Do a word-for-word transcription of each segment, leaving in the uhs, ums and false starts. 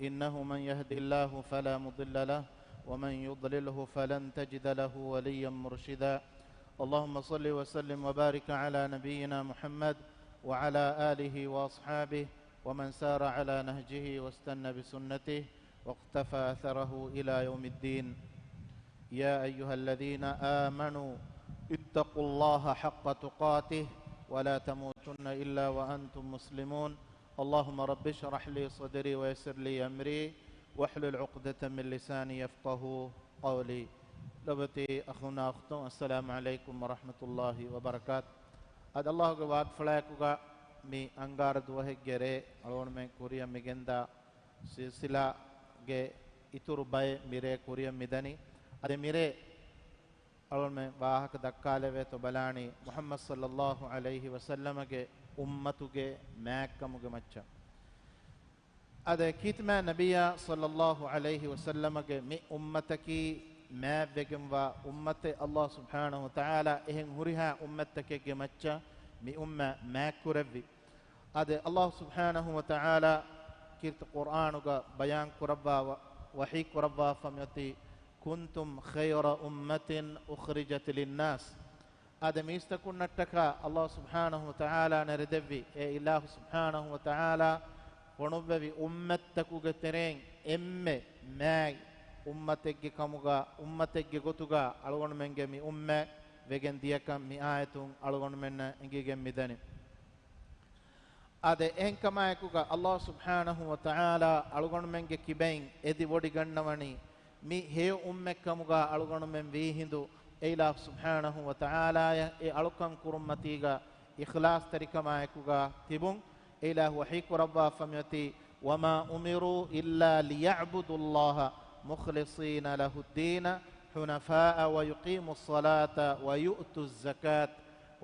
إنه من يهد الله فلا مضل له، ومن يضلله فلن تجد له وليا مرشدا. اللهم صل وسلم وبارك على نبينا محمد وعلى آله وأصحابه ومن سار على نهجه واستن بسنته واقتفى أثره إلى يوم الدين. يا أيها الذين آمنوا اتقوا الله حق تقاته ولا تموتن إلا وأنتم مسلمون. اللهم رب اشرح لي صدري ويسر لي أمري واحلل عقدة من لساني يفقهوا قولي. ލޮބުވެތި އަޚުންނާ އުޚްތުން، އައްސަލާމު ޢަލައިކުމް ވަރަޙްމަތުﷲ ވަބަރަކާތު. އަދި ﷲގެ ވާގިފުޅާއެކުގަ މި އަންގާރަ ދުވަހެއްގެ ރޭ އަޅުގަނޑުމެން ކުރިއަށް މިގެންދާ ސިލްސިލާގެ އިތުރު ބައެއް މިރޭ ކުރިއަށް މިދަނީ. އަދި މިރޭ އަޅުގަނޑުމެން ވާހަކަ ދައްކާލެވޭތޯ ބަލާނީ މުޙައްމަދު ޞައްލައްލާހު ޢަލައިހި ވަސައްލަމަގެ އުއްމަތުގެ މާތްކަމުގެ މައްޗަށް. އަދި ކީރިތި މާތް ނަބިއްޔާ ޞައްލައްލާހު ޢަލައިހި ވަސައްލަމަގެ މި އުއްމަތަކީ މާތްވެގެންވާ އުއްމަތެއް. ﷲ ސުބްޙާނަހު ވަތަޢާލާ އެހެން ހުރިހާ އުއްމަތްތަކެއްގެ މައްޗަށް މި އުއްމަތް މާތްކުރެއްވި. އާދެ، ﷲ ސުބްޙާނަހު ވަތަޢާލާ ކީރިތި ޤުރްއާނުގަ ބަޔާން ކުރައްވާ، ވަޙީ ކުރައްވާފަ މިއޮތީ، كنتم خير أمة أخرجت للناس. އާދެ، މީސްތަކުންނަށްޓަކާ ﷲ ސުބްޙާނަހު ވަތަޢާލާ ނެރެދެއްވި، އެ އިލާހު ސުބްޙާނަހު ވަތަޢާލާ ފޮނުއްވެވި އުއްމަތްތަކުގެ ތެރެއިން އެންމެ މާތް އުއްމަތެއްގެ ކަމުގަ، އުއްމަތެއްގެ ގޮތުގަ އަޅުގަނޑުމެންގެ މި އުއްމަތް ވެގެން ދިޔަކަން މި އާޔަތުން އަޅުގަނޑުމެންނަށް އެނގިގެން މިދަނީ. އާދެ، އެހެންކަމާއެކުގަ ﷲ ސުބްޙާނަހު ވަތަޢާލާ އަޅުގަނޑުމެންގެ ކިބައިން އެދިވޮޑިގަންނަވަނީ މި ހެޔޮ އުއްމަތްކަމުގަ އަޅުގަނޑުމެން ވީހިނދު އެ އިލާހު ސުބްޙާނަހު ވަތަޢާލާޔަށް އެ އަޅުކަން ކުރުންމަތީގަ އިޚްލާޞްތެރިކަމާއެކުގަ ތިބުން. އެ އިލާހު ވަޙީ ކުރައްވާފަ މިއޮތީ، وما أمروا إلا ليعبدوا الله مخلصين له الدين حنفاء ويقيموا الصلاة ويؤتوا الزكاة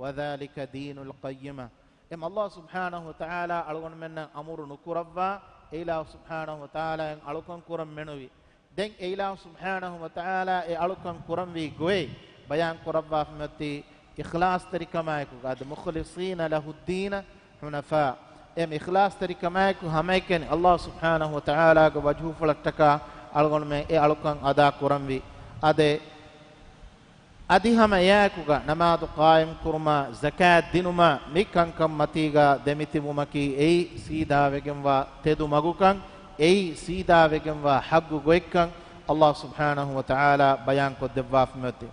وذلك دين القيمة. އެމަ ﷲ ސުބްޙާނަހު ވަތަޢާލާ އަޅުގަނޑުމެންނަށް އަމުރު ނުކުރައްވާ، އެ އިލާހު ސުބްޙާނަހު ވަތަޢާލާއަށް އަޅުކަން ކުރަން މެނުވީ. ދެން އެ އިލާހު ސުބްޙާނަހު ވަތަޢާލާ އެ އަޅުކަން ކުރަންވީ ގޮތް ބަޔާން ކުރައްވާފަ މިއޮތީ އިޚްލާޞްތެރިކަމާއެކުގަ، އާދެ، مخلصين له الدين حنفاء. އެމް އިޚްލާޞްތެރިކަމާއެކު ހަމައެކަނި ﷲ ސުބްޙާނަހު ވަތަޢާލާގެ ވަޖްހުފުޅަށްޓަކާ އަޅުގަނޑުމެން އެ އަޅުކަން އަދާ ކުރަންވީ. އާދެ، އަދި ހަމަ އެއާއެކުގަ ނަމާދު ޤާއިމް ކުރުމާ، ޒަކާތް ދިނުމާ، މި ކަންކަން މަތީގަ ދެމިތިބުމަކީ އެއީ ސީދާވެގެންވާ ތެދު މަގުކަން، އެއީ ސީދާވެގެންވާ ޙައްޤު ގޮތްކަން ﷲ ސުބްޙާނަހު ވަތަޢާލާ ބަޔާން ކޮށްދެއްވާފަ މިއޮތީ.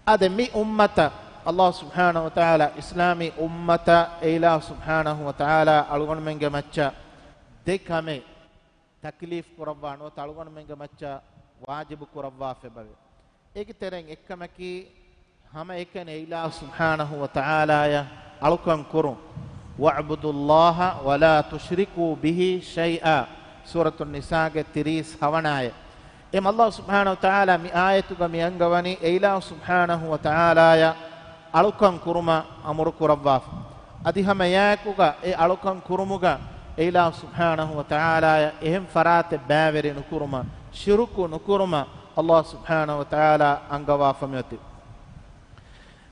އާދެ، މި އުއްމަތަށް ﷲ ސުބްޙާނަހު ވަތަޢާލާ، އިސްލާމީ އުއްމަތަށް އެ އިލާހު ސުބްޙާނަހު ވަތަޢާލާ އަޅުގަނޑުމެންގެ މައްޗަށް ދެ ކަމެއް ތަކްލީފް ކުރައްވާ ނުވަތަ އަޅުގަނޑުމެންގެ މައްޗަށް ވާޖިބު ކުރައްވާފައިވޭ. އޭގެ ތެރެއިން އެއްކަމަކީ، ހަމައެކަނި އެ އިލާހު ސުބްޙާނަހު ވަތަޢާލާޔަށް އަޅުކަން ކުރުން. واعبدوا الله ولا تشركوا به شيئا، ސޫރަތު ނިސާގެ ތިރީސް ހަވަނަ އާޔަތް. އެމް ﷲ ސުބްޙާނަހު ވަތަޢާލާ މި އާޔަތުގަ މި އަންގަވަނީ އެ އިލާހު ސުބްޙާނަހު ވަތަޢާލާޔަށް އަޅުކަން ކުރުމަށް އަމުރު ކުރައްވާފަ. އަދި ހަމަ އެއާއެކުގަ އެ އަޅުކަން ކުރުމުގަ އެ އިލާހު ސުބްޙާނަހު ވަތަޢާލާޔަށް އެހެން ފަރާތެއް ބައިވެރި ނުކުރުމަށް، ޝިރުކު ނުކުރުމަށް ﷲ ސުބްޙާނަހު ވަތަޢާލާ އަންގަވާފަ މިއޮތީ.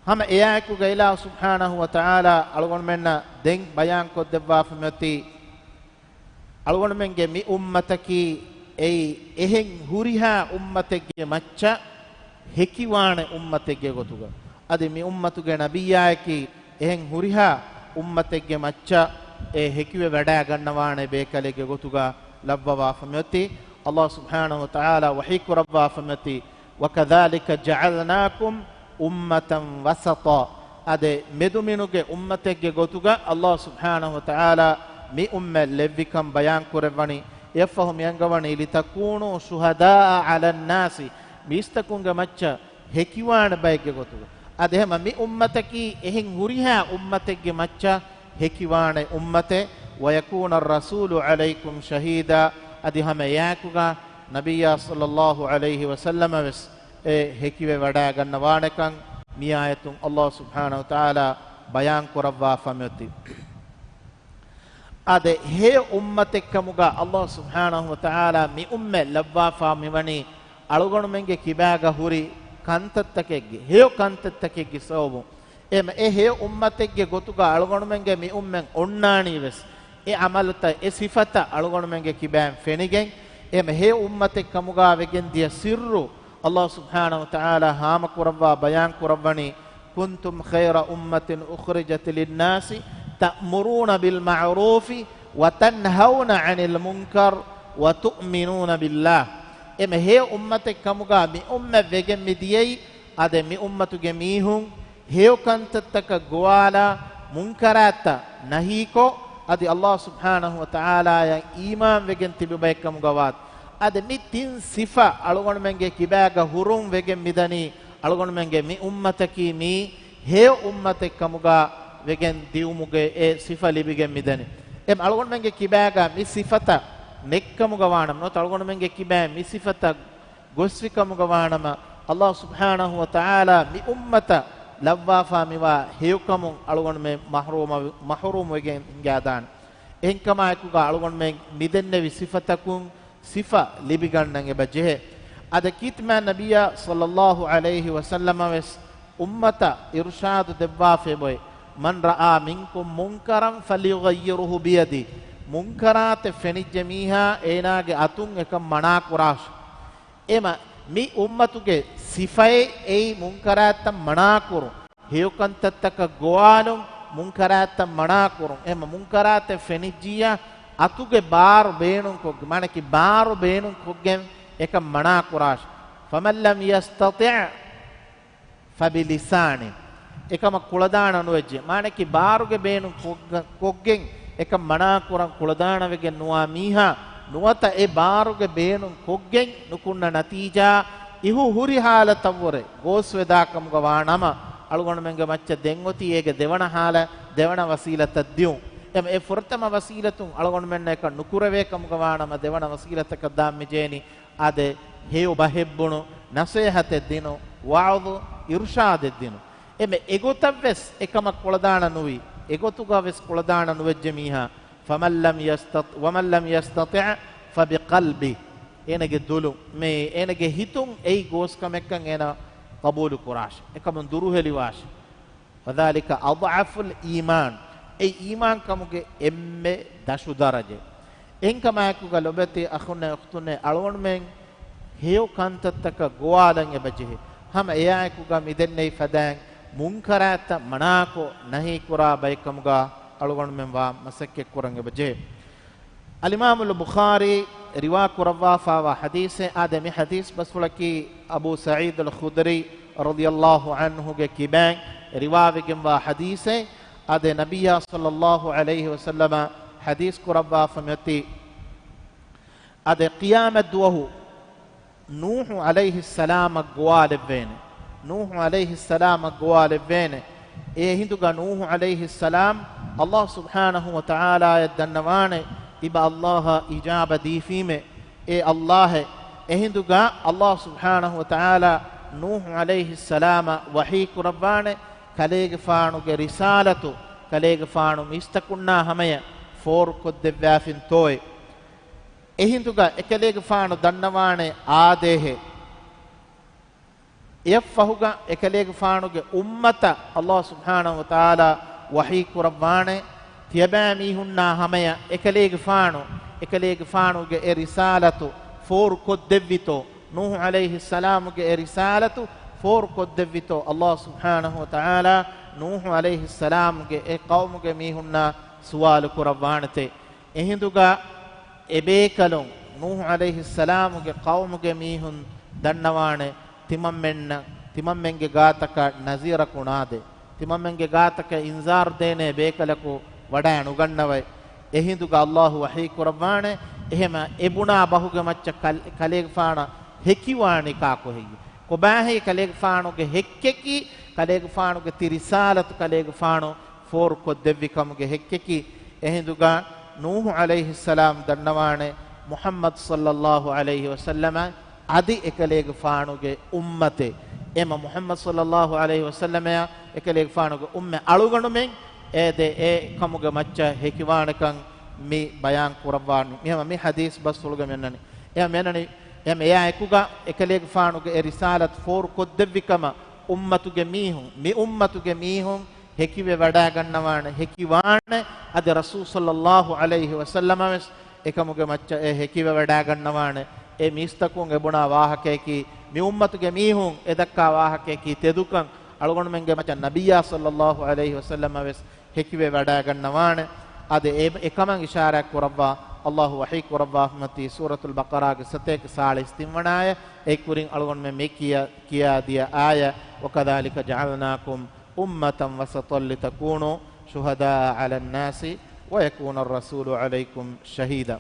ހަމަ އެއާއެކުގަ އިލާހު ސުބްޙާނަހު ވަތަޢާލާ އަޅުގަނޑުމެންނަށް ދެން ބަޔާން ކޮށްދެއްވާފަ މިއޮތީ، އަޅުގަނޑުމެންގެ މި އުއްމަތަކީ އެއީ އެހެން ހުރިހާ އުއްމަތެއްގެ މައްޗަށް ހެކިވާނެ އުއްމަތެއްގެ ގޮތުގަ. އަދި މި އުއްމަތުގެ ނަބިއްޔާއަކީ އެހެން ހުރިހާ އުއްމަތެއްގެ މައްޗަށް އެ ހެކިވެ ވަޑައިގަންނަވާނެ ބޭކަލެއްގެ ގޮތުގަ ލައްވަވާފަ މިއޮތީ. ﷲ ސުބްޙާނަހު ވަތަޢާލާ ވަޙީ ކުރައްވާފަ މިއޮތީ، وكذلك جعلناكم أمة وسطا. އާދެ، މެދުމިނުގެ އުއްމަތެއްގެ ގޮތުގަ ﷲ ސުބްޙާނަހު ވަތަޢާލާ މި އުއްމަތް ލެއްވިކަން ބަޔާން ކުރެއްވަނީ. އެއަށްފަހު މި އަންގަވަނީ، لتكونوا شهداء على الناس، މީސްތަކުންގެ މައްޗަށް ހެކިވާނެ ބައެއްގެ ގޮތުގަ. އަދި ހަމަ މި އުއްމަތަކީ އެހެން ހުރިހާ އުއްމަތެއްގެ މައްޗަށް ހެކިވާނެ އުއްމަތެއް. ويكون الرسول عليكم شهيدا، އަދި ހަމަ އެއާއެކުގަ ނަބިއްޔާ ޞައްލައްލާހު ޢަލައިހި ވަސައްލަމަ ވެސް އެ ހެކިވެ ވަޑައިގަންނަވާނެކަން މި އާޔަތުން ﷲ ސުބްޙާނަހު ވަތަޢާލާ ބަޔާން ކުރައްވާފަ މިއޮތީ. އާދެ، ހެޔޮ އުއްމަތެއްކަމުގަ ﷲ ސުބްޙާނަހު ވަތަޢާލާ މި އުއްމަތް ލައްވާފާ މިވަނީ އަޅުގަނޑުމެންގެ ކިބާގަ ހުރި ކަންތައްތަކެއްގެ، ހެޔޮ ކަންތައްތަކެއްގެ ސަބަބުން. އެ، އެ ހެޔޮ އުއްމަތެއްގެ ގޮތުގަ އަޅުގަނޑުމެންގެ މި އުއްމަތް އޮންނާނީ ވެސް އެ ޢަމަލުތައް، އެ ސިފަތައް އަޅުގަނޑުމެންގެ ކިބައިން ފެނިގެން، އެހެން ހެޔޮ އުއްމަތެއް ކަމުގަ ވެގެން ދިޔަ ސިއްރު ﷲ ސުބްޙާނަހޫ ވަތަޢާލާ ހާމަކުރައްވާ ބަޔާން ކުރައްވަނީ، كنتم خير أمة أخرجت للناس تأمرون بالمعروف وتنهون عن المنكر وتؤمنون بالله. އެމެ ހެޔޮ އުއްމަތެއް ކަމުގަ މި އުއްމަތް ވެގެން މި ދިޔައީ، އާދެ، މި އުއްމަތުގެ މީހުން ހެޔޮ ކަންތައްތަކަށް ގޮވާލާ، މުންކަރާތްތައް ނަހީކޮށް، އަދި ﷲ ސުބްޙާނަހޫ ވަތަޢާލާއަށް އީމާން ވެގެން ތިބި ބައެއް ކަމުގަ ވާތީ. އާދެ، މި ތިން ސިފަ އަޅުގަނޑުމެންގެ ކިބާގަ ހުރުން ވެގެން މިދަނީ، އަޅުގަނޑުމެންގެ މި އުއްމަތަކީ މީ ހެޔޮ އުއްމަތެއް ކަމުގަ ވެގެން ދިއުމުގެ އެ ސިފަ ލިބިގެން މިދަނީ. އެ އަޅުގަނޑުމެންގެ ކިބާގަ މި ސިފަތައް ނެތްކަމުގަ ވާނަމަ، ނުވަތަ އަޅުގަނޑުމެންގެ ކިބާ މި ސިފަތައް ގޮސްފިކަމުގަ ވާނަމަ، ﷲ ސުބްޙާނަހޫ ވަތަޢާލާ މި އުއްމަތަށް ލައްވާފާ މިވާ ހެޔޮކަމުން އަޅުގަނޑުމެން މަޙްރޫމަ-، މަޙްރޫމް ވެގެން ހިނގާދާނެ. އެހެންކަމާއެކުގަ އަޅުގަނޑުމެން މިދެންނެވި ސިފަތަކުން ސިފަ ލިބިގަންނަން އެބަ ޖެހޭ. އަދި ކީރިތި މާތް ނަބިއްޔާ ޞައްލައްލާހު ޢަލައިހި ވަސައްލަމަ ވެސް އުއްމަތަށް އިރުޝާދު ދެއްވާފައި އެބައޮތް، من رأى منكم منكرا فليغيره بيده. މުންކަރާތެއް ފެނިއްޖެ މީހާ އޭނާގެ އަތުން އެކަން މަނާ ކުރާށި. އެމަ މި އުއްމަތުގެ ސިފައެއް އެއީ މުންކަރާތްތައް މަނާކުރުން، ހެޔޮކަންތައްތަކަށް ގޮވާލުން، މުންކަރާތްތައް މަނާކުރުން. އެމަ މުންކަރާތެއް ފެނިއްޖިއްޔާ އަތުގެ ބާރު ބޭނުންކޮށްގެން، މާނަކީ ބާރު ބޭނުންކޮށްގެން އެކަން މަނާކުރާށި. فمن لم يستطع فبلسانه. އެކަމަށް ކުޅަދާނަ ނުވެއްޖެ. މާނަކީ ބާރުގެ ބޭނުން ކޮށްގ-، ކޮށްގެން އެކަން މަނާކުރަން ކުޅަދާނަވެގެން ނުވާ މީހާ ނުވަތަ އެ ބާރުގެ ބޭނުން ކޮށްގެން ނުކުންނަ ނަތީޖާ އިހު ހުރި ހާލަތަށްވުރެ ގޯސްވެދާކަމުގަ ވާ ނަމަ، އަޅުގަނޑުމެންގެ މައްޗަށް ދެން އޮތީ އޭގެ ދެވަނަ ހާލަ، ދެވަނަ ވަސީލަތަށް ދިއުން. އެމަ އެ ފުރަތަމަ ވަސީލަތުން އަޅުގަނޑުމެންނަށް އެކަން ނުކުރެވޭ ކަމުގަ ވާ ނަމަ، ދެވަނަ ވަސީލަތަކަށް ދާން މިޖޭނީ. އާދެ، ހެޔޮ ބަހެއް ބުނު، ނަސޭހަތެއް ދިނު، ވަޢުޡު، އިރުޝާދެއް ދިނު. އެމެ އެގޮތަށް ވެސް އެކަމަށް ކުޅަދާނަ ނުވި، އެގޮތުގަ ވެސް ކުޅަދާނަ ނުވެއްޖެ މީހާ، فمن لم يستط-، ومن لم يستطع فبقلبه. އޭނަގެ ދުލު، މޭ އޭނަގެ ހިތުން އެއީ ގޯސްކަމެއްކަން އޭނަ ޤަބޫލު ކުރާށި. އެކަމުން ދުރުހެލިވާށި. وذلك أضعف الإيمان. އެ އީމާން ކަމުގެ އެންމެ ދަށު ދަރަޖަ. އެހެންކަމާއެކުގަ ލޮބެތި އަޚުންނޭ އުޚްތުންނޭ، އަޅުގަނޑުމެން ހެޔޮ ކަންތައްތަކަށް ގޮވާލަން އެބަޖެހޭ. ހަމަ އެއާއެކުގަ މިދެންނެވި ފަދައިން މުންކަރާތްތައް މަނާކޮށް، ނަހީކުރާ ބައެއްކަމުގަ އަޅުގަނޑުމެން ވާ މަސައްކަތްކުރަން އެބަޖެހޭ. އަލްއިމާމުލް ބުޚާރީ ރިވާ ކުރައްވާފާވާ ޙަދީޘެއް، އާދެ، މި ޙަދީޘް ބަސްފުޅަކީ އަބޫ ސަޢީދުލް ޚުދްރީ ރަޟިޔައްލާހު ޢަންހުގެ ކިބައިން ރިވާވެގެންވާ ޙަދީޘެއް. އާދެ، ނަބިއްޔާ ޞައްލައްލާހު ޢަލައިހި ވަސައްލަމަ ޙަދީޘް ކުރައްވާފަ މިއޮތީ، އާދެ، ޤިޔާމަތް ދުވަހު ނޫޙު ޢަލައިހިއްސަލާމަށް ގޮވާލެއްވޭނެ. ނޫޙު ޢަލައިހިއްސަލާމަށް ގޮވާލެއްވޭނެ. އެހިނދުގަ ނޫޙު ޢަލައިހިއްސަލާމް ﷲ ސުބްޙާނަހޫ ވަތަޢާލާއަށް ދަންނަވާނެ، އިބަ ﷲ އަށް އިޖާބަ ދީފީމޭ، އޭ ﷲ އޭ. އެހިނދުގަ ﷲ ސުބްޙާނަހޫ ވަތަޢާލާ ނޫޙު ޢަލައިހިއްސަލާމަށް ވަޙީ ކުރައްވާނެ، ކަލޭގެފާނުގެ ރިސާލަތު، ކަލޭގެފާނު މީސްތަކުންނާ ހަމަޔަށް ފޯރުކޮށްދެއްވާފިންތޯއޭ. އެހިނދުގަ އެކަލޭގެފާނު ދަންނަވާނެ އާދޭހޭ. އެއަށްފަހުގަ އެކަލޭގެފާނުގެ އުއްމަތަށް ﷲ ސުބްޙާނަހޫ ވަތަޢާލާ ވަޙީ ކުރައްވާނެ، ތިޔަބައިމީހުންނާ ހަމަޔަށް އެކަލޭގެފާނު، އެކަލޭގެފާނުގެ އެ ރިސާލަތު ފޯރު ކޮށްދެއްވިތޯ، ނޫޙު ޢަލައިހިއްސަލާމުގެ އެ ރިސާލަތު ފޯރު ކޮށްދެއްވިތޯ، ﷲ ސުބްޙާނަހޫ ވަތަޢާލާ ނޫޙު ޢަލައިހިއްސަލާމުގެ އެ ޤައުމުގެ މީހުންނާ ސުވާލު ކުރައްވާނެތޭ. އެހިނދުގަ އެބޭކަލުން ނޫޙު ޢަލައިހިއްސަލާމުގެ ޤައުމުގެ މީހުން ދަންނަވާނެ، ތިމަންމެންނަށް، ތިމަންމެންގެ ގާތަކަށް ނަޒީރަކު ނާދޭ. ތިމަންމެންގެ ގާތަކަށް އިންޒާރު ދޭނޭ ބޭކަލަކު ވަޑައި ނުގަންނަވައި. އެހިނދުގަ ﷲ ވަޙީ ކުރައްވާނެ، އެހެމަ އެބުނާ ބަހުގެ މައްޗަށް ކަލް-، ކަލޭގެފާނަށް ހެކިވާނީ ކާކު ހެއްޔޭ؟ ކޮބާހޭ ކަލޭގެފާނުގެ ހެއްކެކީ؟ ކަލޭގެފާނުގެ ތި ރިސާލަތު ކަލޭގެފާނު ފޯރުކޮށްދެއްވި ކަމުގެ ހެއްކެކީ. އެހިނދުގަ ނޫޙު ޢަލައިހިއްސަލާމް ދަންނަވާނެ މުޙައްމަދު ޞައްލައްލާހު ޢަލައިހި ވަސައްލަމަ އަދި އެކަލޭގެފާނުގެ އުއްމަތެއް. އެމަ މުޙައްމަދު ޞައްލައްލާހު ޢަލައިހި ވަސައްލަމައާ އެކަލޭގެފާނުގެ އުއްމަތް އަޅުގަނޑުމެން އޭދެ އެ ކަމުގެ މައްޗަށް ހެކިވާނެކަން މި ބަޔާން ކުރައްވާނީ. މިހަމަ މި ޙަދީޘް ބަސްފުޅުގަ މިއަންނަނީ. އެ މިއަންނަނީ، އެ މިއާއެކުގަ އެކަލޭގެފާނުގެ އެ ރިސާލަތު ފޯރު ކޮށްދެއްވި ކަމަށް އުއްމަތުގެ މީހުން، މި އުއްމަތުގެ މީހުން ހެކިވެ ވަޑާގަންނަވާނެ، ހެކިވާނެ. އަދި ރަސޫލު ޞައްލައްލާހު ޢަލައިހި ވަސައްލަމަ ވެސް އެކަމުގެ މައްޗަށް އެ ހެކިވެ ވަޑާގަންނަވާނެ. އެ މީސްތަކުން އެ ބުނާ ވާހަކަޔަކީ، މި އުއްމަތުގެ މީހުން އެ ދައްކާ ވާހަކަޔަކީ ތެދުކަން. އަޅުގަނޑުމެންގެ މައްޗަށް ނަބިއްޔާ ޞައްލައްލާހު ޢަލައިހި ވަސައްލަމަ ވެސް ހެކިވެ ވަޑާގަންނަވާނެ. އަދި އެ، އެކަމަށް އިޝާރާތް ކުރައްވާ، އައްލާހު ވަޙީ ކުރައްވާފަ މަތީ ސޫރަތުލް ބަޤަރާގެ ސަތޭކަ ސާޅީސް ތިން ވަނަ އާޔަތް. އެ ކުރިން އަޅުގަނޑުމެން މި ކިޔާ، ކިޔާދިޔަ އާޔަތް، وَكَذَٰلِكَ جَعَلْنَاكُمْ أُمَّةً وَسَطًا لِتَكُونُوا شُهَدَاءَ عَلَى النَّاسِ وَيَكُونَ الرَّسُولُ عَلَيْكُمْ شَهِيدًا.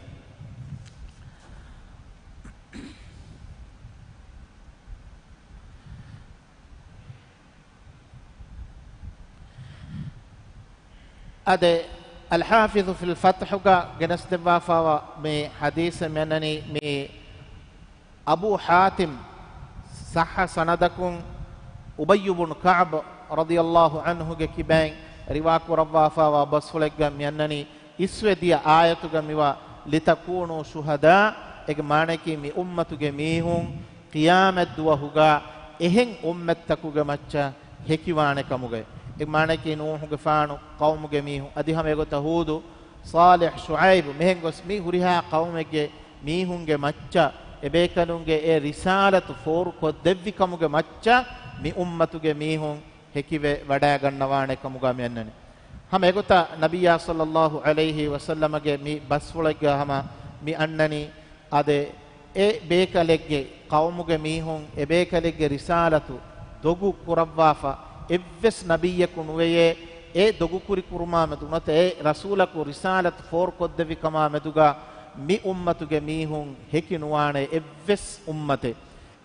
އާދެ، އަލްޙާފިޡު ފިލް ފަތްޙުގަ ގެނެސްދެއްވާފާވާ މި ޙަދީޘެއް މިއަންނަނީ، މި އަބޫ ޙާތިމް ޞައްޙަ ސަނަދަކުން އުބައްޔު ބުނު ކަޢްބު ރަޟިޔައްލާހު ޢަންހުގެ ކިބައިން ރިވާ ކުރައްވާފާވާ ބަސްފުޅެއްގަ މިއަންނަނީ، އިސްވެ ދިޔަ އާޔަތުގަ މިވާ، لِتَكُونُوا شُهَدَاءَ، އޭގެ މާނަޔަކީ މި އުއްމަތުގެ މީހުން ޤިޔާމަތް ދުވަހުގަ އެހެން އުއްމަތްތަކުގެ މައްޗަށް ހެކިވާނެ ކަމުގައި. އެ މާނަޔަކީ ނޫޙުގެފާނު ޤައުމުގެ މީހުން، އަދި ހަމަ އެގޮތަށް ހޫދު، ޞާލިޙު، ޝުޢައިބު، މިހެން ގޮސް މި ހުރިހާ ޤައުމެއްގެ މީހުންގެ މައްޗަށް އެބޭކަލުންގެ އެ ރިސާލަތު ފޯރުކޮށްދެއްވި ކަމުގެ މައްޗަށް މި އުއްމަތުގެ މީހުން ހެކިވެ ވަޑާގަންނަވާނެ ކަމުގަ މި އަންނަނީ. ހަމަ އެގޮތަށް ނަބިއްޔާ ޞައްލައްލާހު ޢަލައިހި ވަސައްލަމަގެ މި ބަސްފުޅެއްގަ ހަމަ މި އަންނަނީ، އާދެ، އެ ބޭކަލެއްގެ ޤައުމުގެ މީހުން އެ ބޭކަލެއްގެ ރިސާލަތު ދޮގު ކުރައްވާފަ، އެއްވެސް ނަބިއްޔަކު ނުވެޔޭ، އެ ދޮގުކުރި ކުރުމާ މެދު ނުވަތަ އެ ރަސޫލަކު ރިސާލަތު ފޯރުކޮށްދެއްވި ކަމާ މެދުގަ މި އުއްމަތުގެ މީހުން ހެކި ނުވާނެ އެއްވެސް އުއްމަތެއް.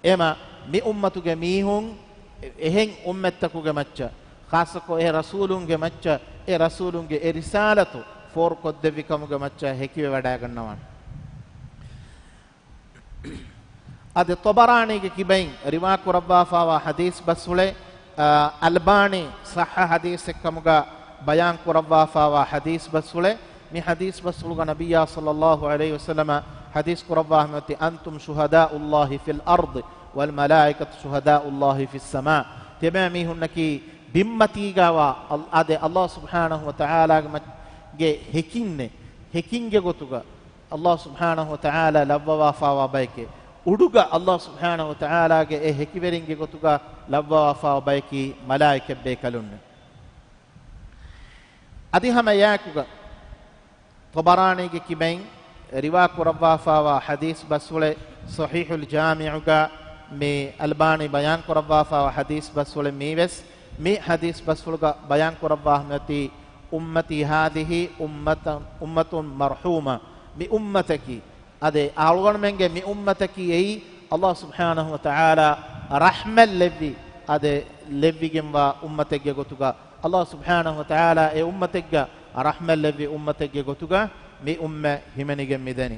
އެމަ މި އުއްމަތުގެ މީހުން އެހެން އުއްމަތްތަކުގެ މައްޗަށް، ޚާއްޞަކޮށް އެ ރަސޫލުންގެ މައްޗަށް، އެ ރަސޫލުންގެ އެ ރިސާލަތު ފޯރުކޮށްދެއްވި ކަމުގެ މައްޗަށް ހެކިވެ ވަޑާގަންނަވާނެ. އަދި ޠަބަރާނީގެ ކިބައިން ރިވާ ކުރައްވާފާވާ ޙަދީޘް ބަސްފުޅެއް، އަ، އަލްބާނީ ޞައްޙަ ޙަދީޘެއް ކަމުގަ ބަޔާން ކުރައްވާފާވާ ޙަދީޘް ބަސްފުޅެއް. މި ޙަދީޘް ބަސްފުޅުގަ ނަބިއްޔާ ޞައްލައްލާހު ޢަލައިހި ވަސައްލަމަ ޙަދީޘް ކުރައްވާ ހަމަތި، أَنْتُمْ شُهَدَاءُ اللَّهِ فِي الْأَرْضِ وَالْمَلَائِكَةُ شُهَدَاءُ اللَّهِ فِي السَّمَاءِ. ތިޔަބައިމީހުންނަކީ ބިންމަތީގަވާ އަލް-، އާދެ، އަލްލާހު ސުބްޙާނަހު ވަތަޢާލާގެ މައްޗަށް ހެކިންނޭ، ހެކިންގެ ގޮތުގަ އަލްލާހު ސުބްޙާނަހު ވަތަޢާލާ ލައްވަވާފާވާ ބަޔެކޭ. އުޑުގަ އަލްލާހު ސުބްޙާނަހު ވަތަޢާލާގެ އެ ހެކިވެރިންގެ ގޮތުގަ ލައްވަވާފާވާ ބަޔަކީ މަލާއިކަތް ބޭކަލުންނޭ. އަދި ހަމަ އެއާއެކުގަ ޠަބަރާނީގެ ކިބައިން ރިވާ ކުރައްވާފާވާ ޙަދީޘް ބަސްފުޅެއް، ޞަޙީޙުލް ޖާމިޢުގަ މި އަލްބާނީ ބަޔާން ކުރައްވާފާވާ ޙަދީޘް ބަސްފުޅެއް މީވެސް، މި ޙަދީޘް ބަސްފުޅުގަ ބަޔާން ކުރައްވާ ހަމަތި، أُمَّتِي هَٰذِهِ أُمَّةٌ، أُمَّةٌ مَّرْحُومَةٌ، މި އުއްމަތަކީ، އާދެ، އަޅުގަނޑުމެންގެ މި އުއްމަތަކީ އެއީ، އަލްލާހު ސުބްޙާނަހު ވަތަޢާލާ ރަޙްމަތް ލެއްވި، އާދެ، ލެއްވިގެންވާ އުއްމަތެއްގެ ގޮތުގަ، އަލްލާހު ސުބްޙާނަހު ވަތަޢާލާ އެ އުއްމަތެއްގަ ރަޙްމަތް ލެއްވި އުއްމަތެއްގެ ގޮތުގަ މި އުއްމަތް ހިމެނިގެން މިދަނީ.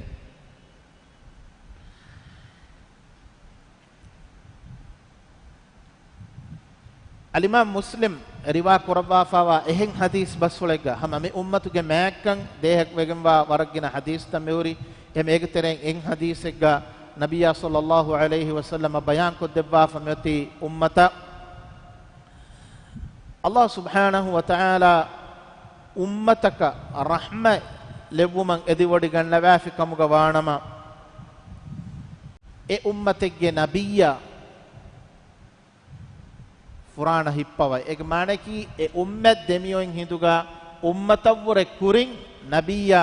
އަލްއިމާމް މުސްލިމް ރިވާ ކުރައްވާފާވާ އެހެން ޙަދީޘް ބަސްފުޅެއްގަ ހަމަ މި އުއްމަތުގެ މާތްކަން ދޭހަކުވެގެންވާ ވަރަށް ގިނަ ޙަދީޘްތައް މިހުރި. އެހެން އޭގެ ތެރެއިން އެއް ޙަދީޘެއްގަ ނަބިއްޔާ ޞައްލައްލާހު ޢަލައިހި ވަސައްލަމަ ބަޔާންކޮށްދެއްވާފަ މިއޮތީ އުއްމަތަށް އަލްލާހު ސުބްޙާނަހު ވަތަޢާލާ އުއްމަތަކަށް ރަޙްމަތް ލެއްވުމަށް އެދިވޮޑިގަންނަވާފި ކަމުގަ ވާނަމަ، އެ އުއްމަތެއްގެ ނަބިއްޔާ ފުރާނަ ހިއްޕަވައި. އޭގެ މާނައަކީ، އެ އުއްމަތް ދެމިއޮތް ހިނދުގަ އުއްމަތަށްވުރެ ކުރިން ނަބިއްޔާ،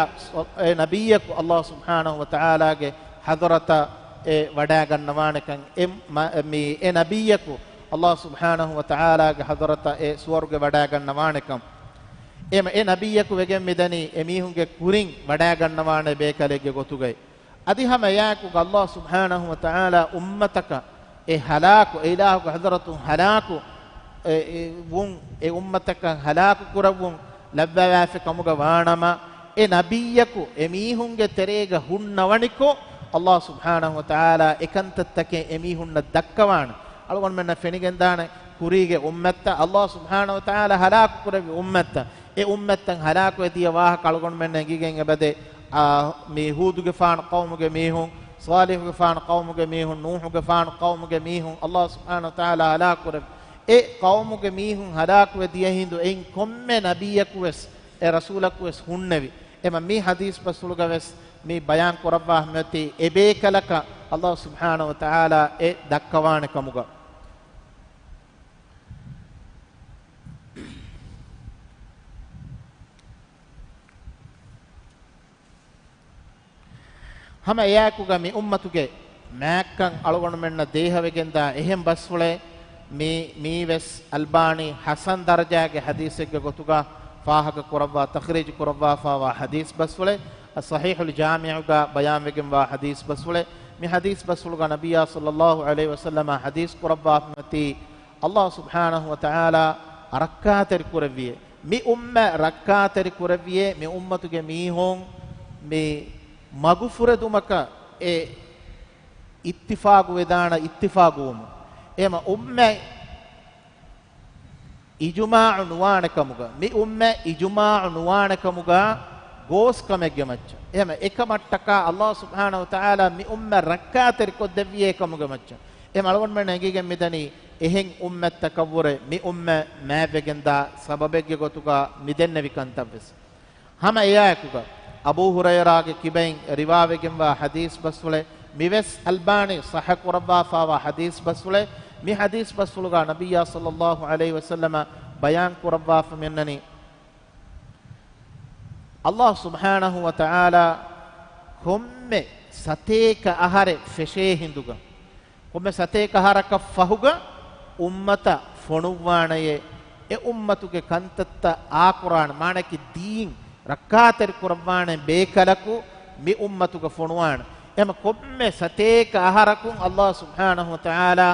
އެ ނަބިއްޔަކު އަލްލާހު ސުބްޙާނަހު ވަތަޢާލާގެ ޙަޟްރަތަށް އެ ވަޑާގަންނަވާނެކަން، އެ މަ-، މި-، އެ ނަބިއްޔަކު އަލްލާހު ސުބްޙާނަހު ވަތަޢާލާގެ ޙަޟްރަތަށް އެ ސުވަރުގެ ވަޑާގަންނަވާނެކަން. އެ މަ-، އެ ނަބިއްޔަކު ވެގެން މިދަނީ އެމީހުންގެ ކުރިން ވަޑާގަންނަވާނެ ބޭކަލެއްގެ ގޮތުގައި. އަދި ހަމަ އެއާއެކު އަލްލާހު ސުބްޙާނަހު ވަތަޢާލާ އުއްމަތަކަށް އެ ހަލާކު، އެ އިލާހުގެ ޙަޟްރަތުން ހަލާކު، އެ، އެ، ވުން، އެ އުއްމަތަކަށް ހަލާކު ކުރައްވުން ލައްވަވާފި ކަމުގަ ވާނަމަ، އެ ނަބިއްޔަކު އެމީހުންގެ ތެރޭގަ ހުންނަވަނިކޮށް، އަލްލާހު ސުބްޙާނަހު ވަތަޢާލާ އެކަންތައްތަކެއް އެމީހުންނަށް ދައްކަވާނެ. އަޅުގަނޑުމެންނަށް ފެނިގެންދާނެ ކުރީގެ އުއްމަތްތައް، އަލްލާހު ސުބްޙާނަހު ވަތަޢާލާ ހަލާކު ކުރެއްވި އުއްމަތްތައް. އެ އުއްމަތްތައް ހަލާކުވެ ދިޔަ ވާހަކަ އަޅުގަނޑުމެންނަށް އެނގިގެން އެބަދޭ. އާ، މި ހޫދުގެފާނު ޤައުމުގެ މީހުން، ޞާލިޙުގެފާނު ޤައުމުގެ މީހުން، ނޫޙުގެފާނު ޤައުމުގެ މީހުން، އަލްލާހު ސުބްޙާނަހު ވަތަޢާލާ ހަލާކު ކުރެއްވި. އެ ޤައުމުގެ މީހުން ހަލާކުވެ ދިޔަ ހިނދު އެއިން ކޮންމެ ނަބިއްޔަކު ވެސް، އެ ރަސޫލަކު ވެސް ހުންނެވި. އެމަ މި ޙަދީޘް ބަސްފުޅުގަ ވެސް މި ބަޔާން ކުރައްވާފަ މިއޮތީ އެ ބޭކަލަކަށް ﷲ ސުބްޙާނަހޫ ވަތަޢާލާ އެ ދައްކަވާނެ ކަމުގަ. ހަމަ އެއާއެކުގަ މި އުއްމަތުގެ މާތްކަން އަޅުގަނޑުމެންނަށް ދޭހަވެގެންދާ އެހެން ބަސްފުޅެއް މި، މީ ވެސް އަލްބާނީ ޙަސަން ދަރަޖާގެ ޙަދީޘެއްގެ ގޮތުގަ ފާހަގަ ކުރައްވާ، ތަޚްރީޖު ކުރައްވާފާވާ ޙަދީޘް ބަސްފުޅެއް، އައްޞަޙީޙުލް ޖާމިޢުގަ ބަޔާންވެގެންވާ ޙަދީޘް ބަސްފުޅެއް. މި ޙަދީޘް ބަސްފުޅުގަ ނަބިއްޔާ ޞައްލައްލާހު ޢަލައިހި ވަސައްލަމަ ޙަދީޘް ކުރައްވާފަ މިއޮތީ، ﷲ ސުބްޙާނަހޫ ވަތަޢާލާ ރައްކާތެރި ކުރެއްވިޔޭ، މި އުއްމަތް ރައްކާތެރި ކުރެއްވިޔޭ، މި އުއްމަތުގެ މީހުން މި މަގުފުރެދުމަކަށް އެ އިއްތިފާގު ވެދާނަ އިއްތިފާގުވުމުން. އެމަ އުއްމަތް އިޖުމާޢު ނުވާނެ ކަމުގަ، މި އުއްމަތް އިޖުމާޢު ނުވާނެ ކަމުގަ ގޯސް ކަމެއްގެ މައްޗަށް. އެހެމަ އެކަމަށްޓަކާ ﷲ ސުބްޙާނަހޫ ވަތަޢާލާ މި އުއްމަތް ރައްކާތެރި ކޮށްދެއްވިޔޭ ކަމުގެ މައްޗަށް. އެހެމަ އަޅުގަނޑުމެން އެނގިގެން މިދަނީ އެހެން އުއްމަތްތަކަށްވުރެ މި އުއްމަތް މާތްވެގެންދާ ސަބަބެއްގެ ގޮތުގަ މިދެންނެވި ކަންތައްވެސް. ހަމަ އެއާއެކުގަ އަބޫ ހުރައިރާގެ ކިބައިން ރިވާވެގެންވާ ޙަދީޘް ބަސްފުޅެއް، މިވެސް އަލްބާނީ ޞައްޙަ ކުރައްވާފާވާ ޙަދީޘް ބަސްފުޅެއް. މި ޙަދީޘް ބަސްފުޅުގަ ނަބިއްޔާ ޞައްލައްލާހު ޢަލައިހި ވަސައްލަމަ ބަޔާން ކުރައްވާފަ މިއަންނަނީ، ﷲ ސުބްޙާނަހޫ ވަތަޢާލާ ކޮންމެ ސަތޭކަ އަހަރެއް ފެށޭ ހިނދުގަ، ކޮންމެ ސަތޭކަ އަހަރަކަށް ފަހުގަ އުއްމަތަށް ފޮނުއްވާނެޔޭ، އެ އުއްމަތުގެ ކަންތައްތައް އާކުރާނެ، މާނައަކީ ދީން ރައްކާތެރި ކުރައްވާނެ ބޭކަލަކު މި އުއްމަތުގަ ފޮނުވާނެ. އެމަ ކޮންމެ ސަތޭކަ އަހަރަކުން ﷲ ސުބްޙާނަހޫ ވަތަޢާލާ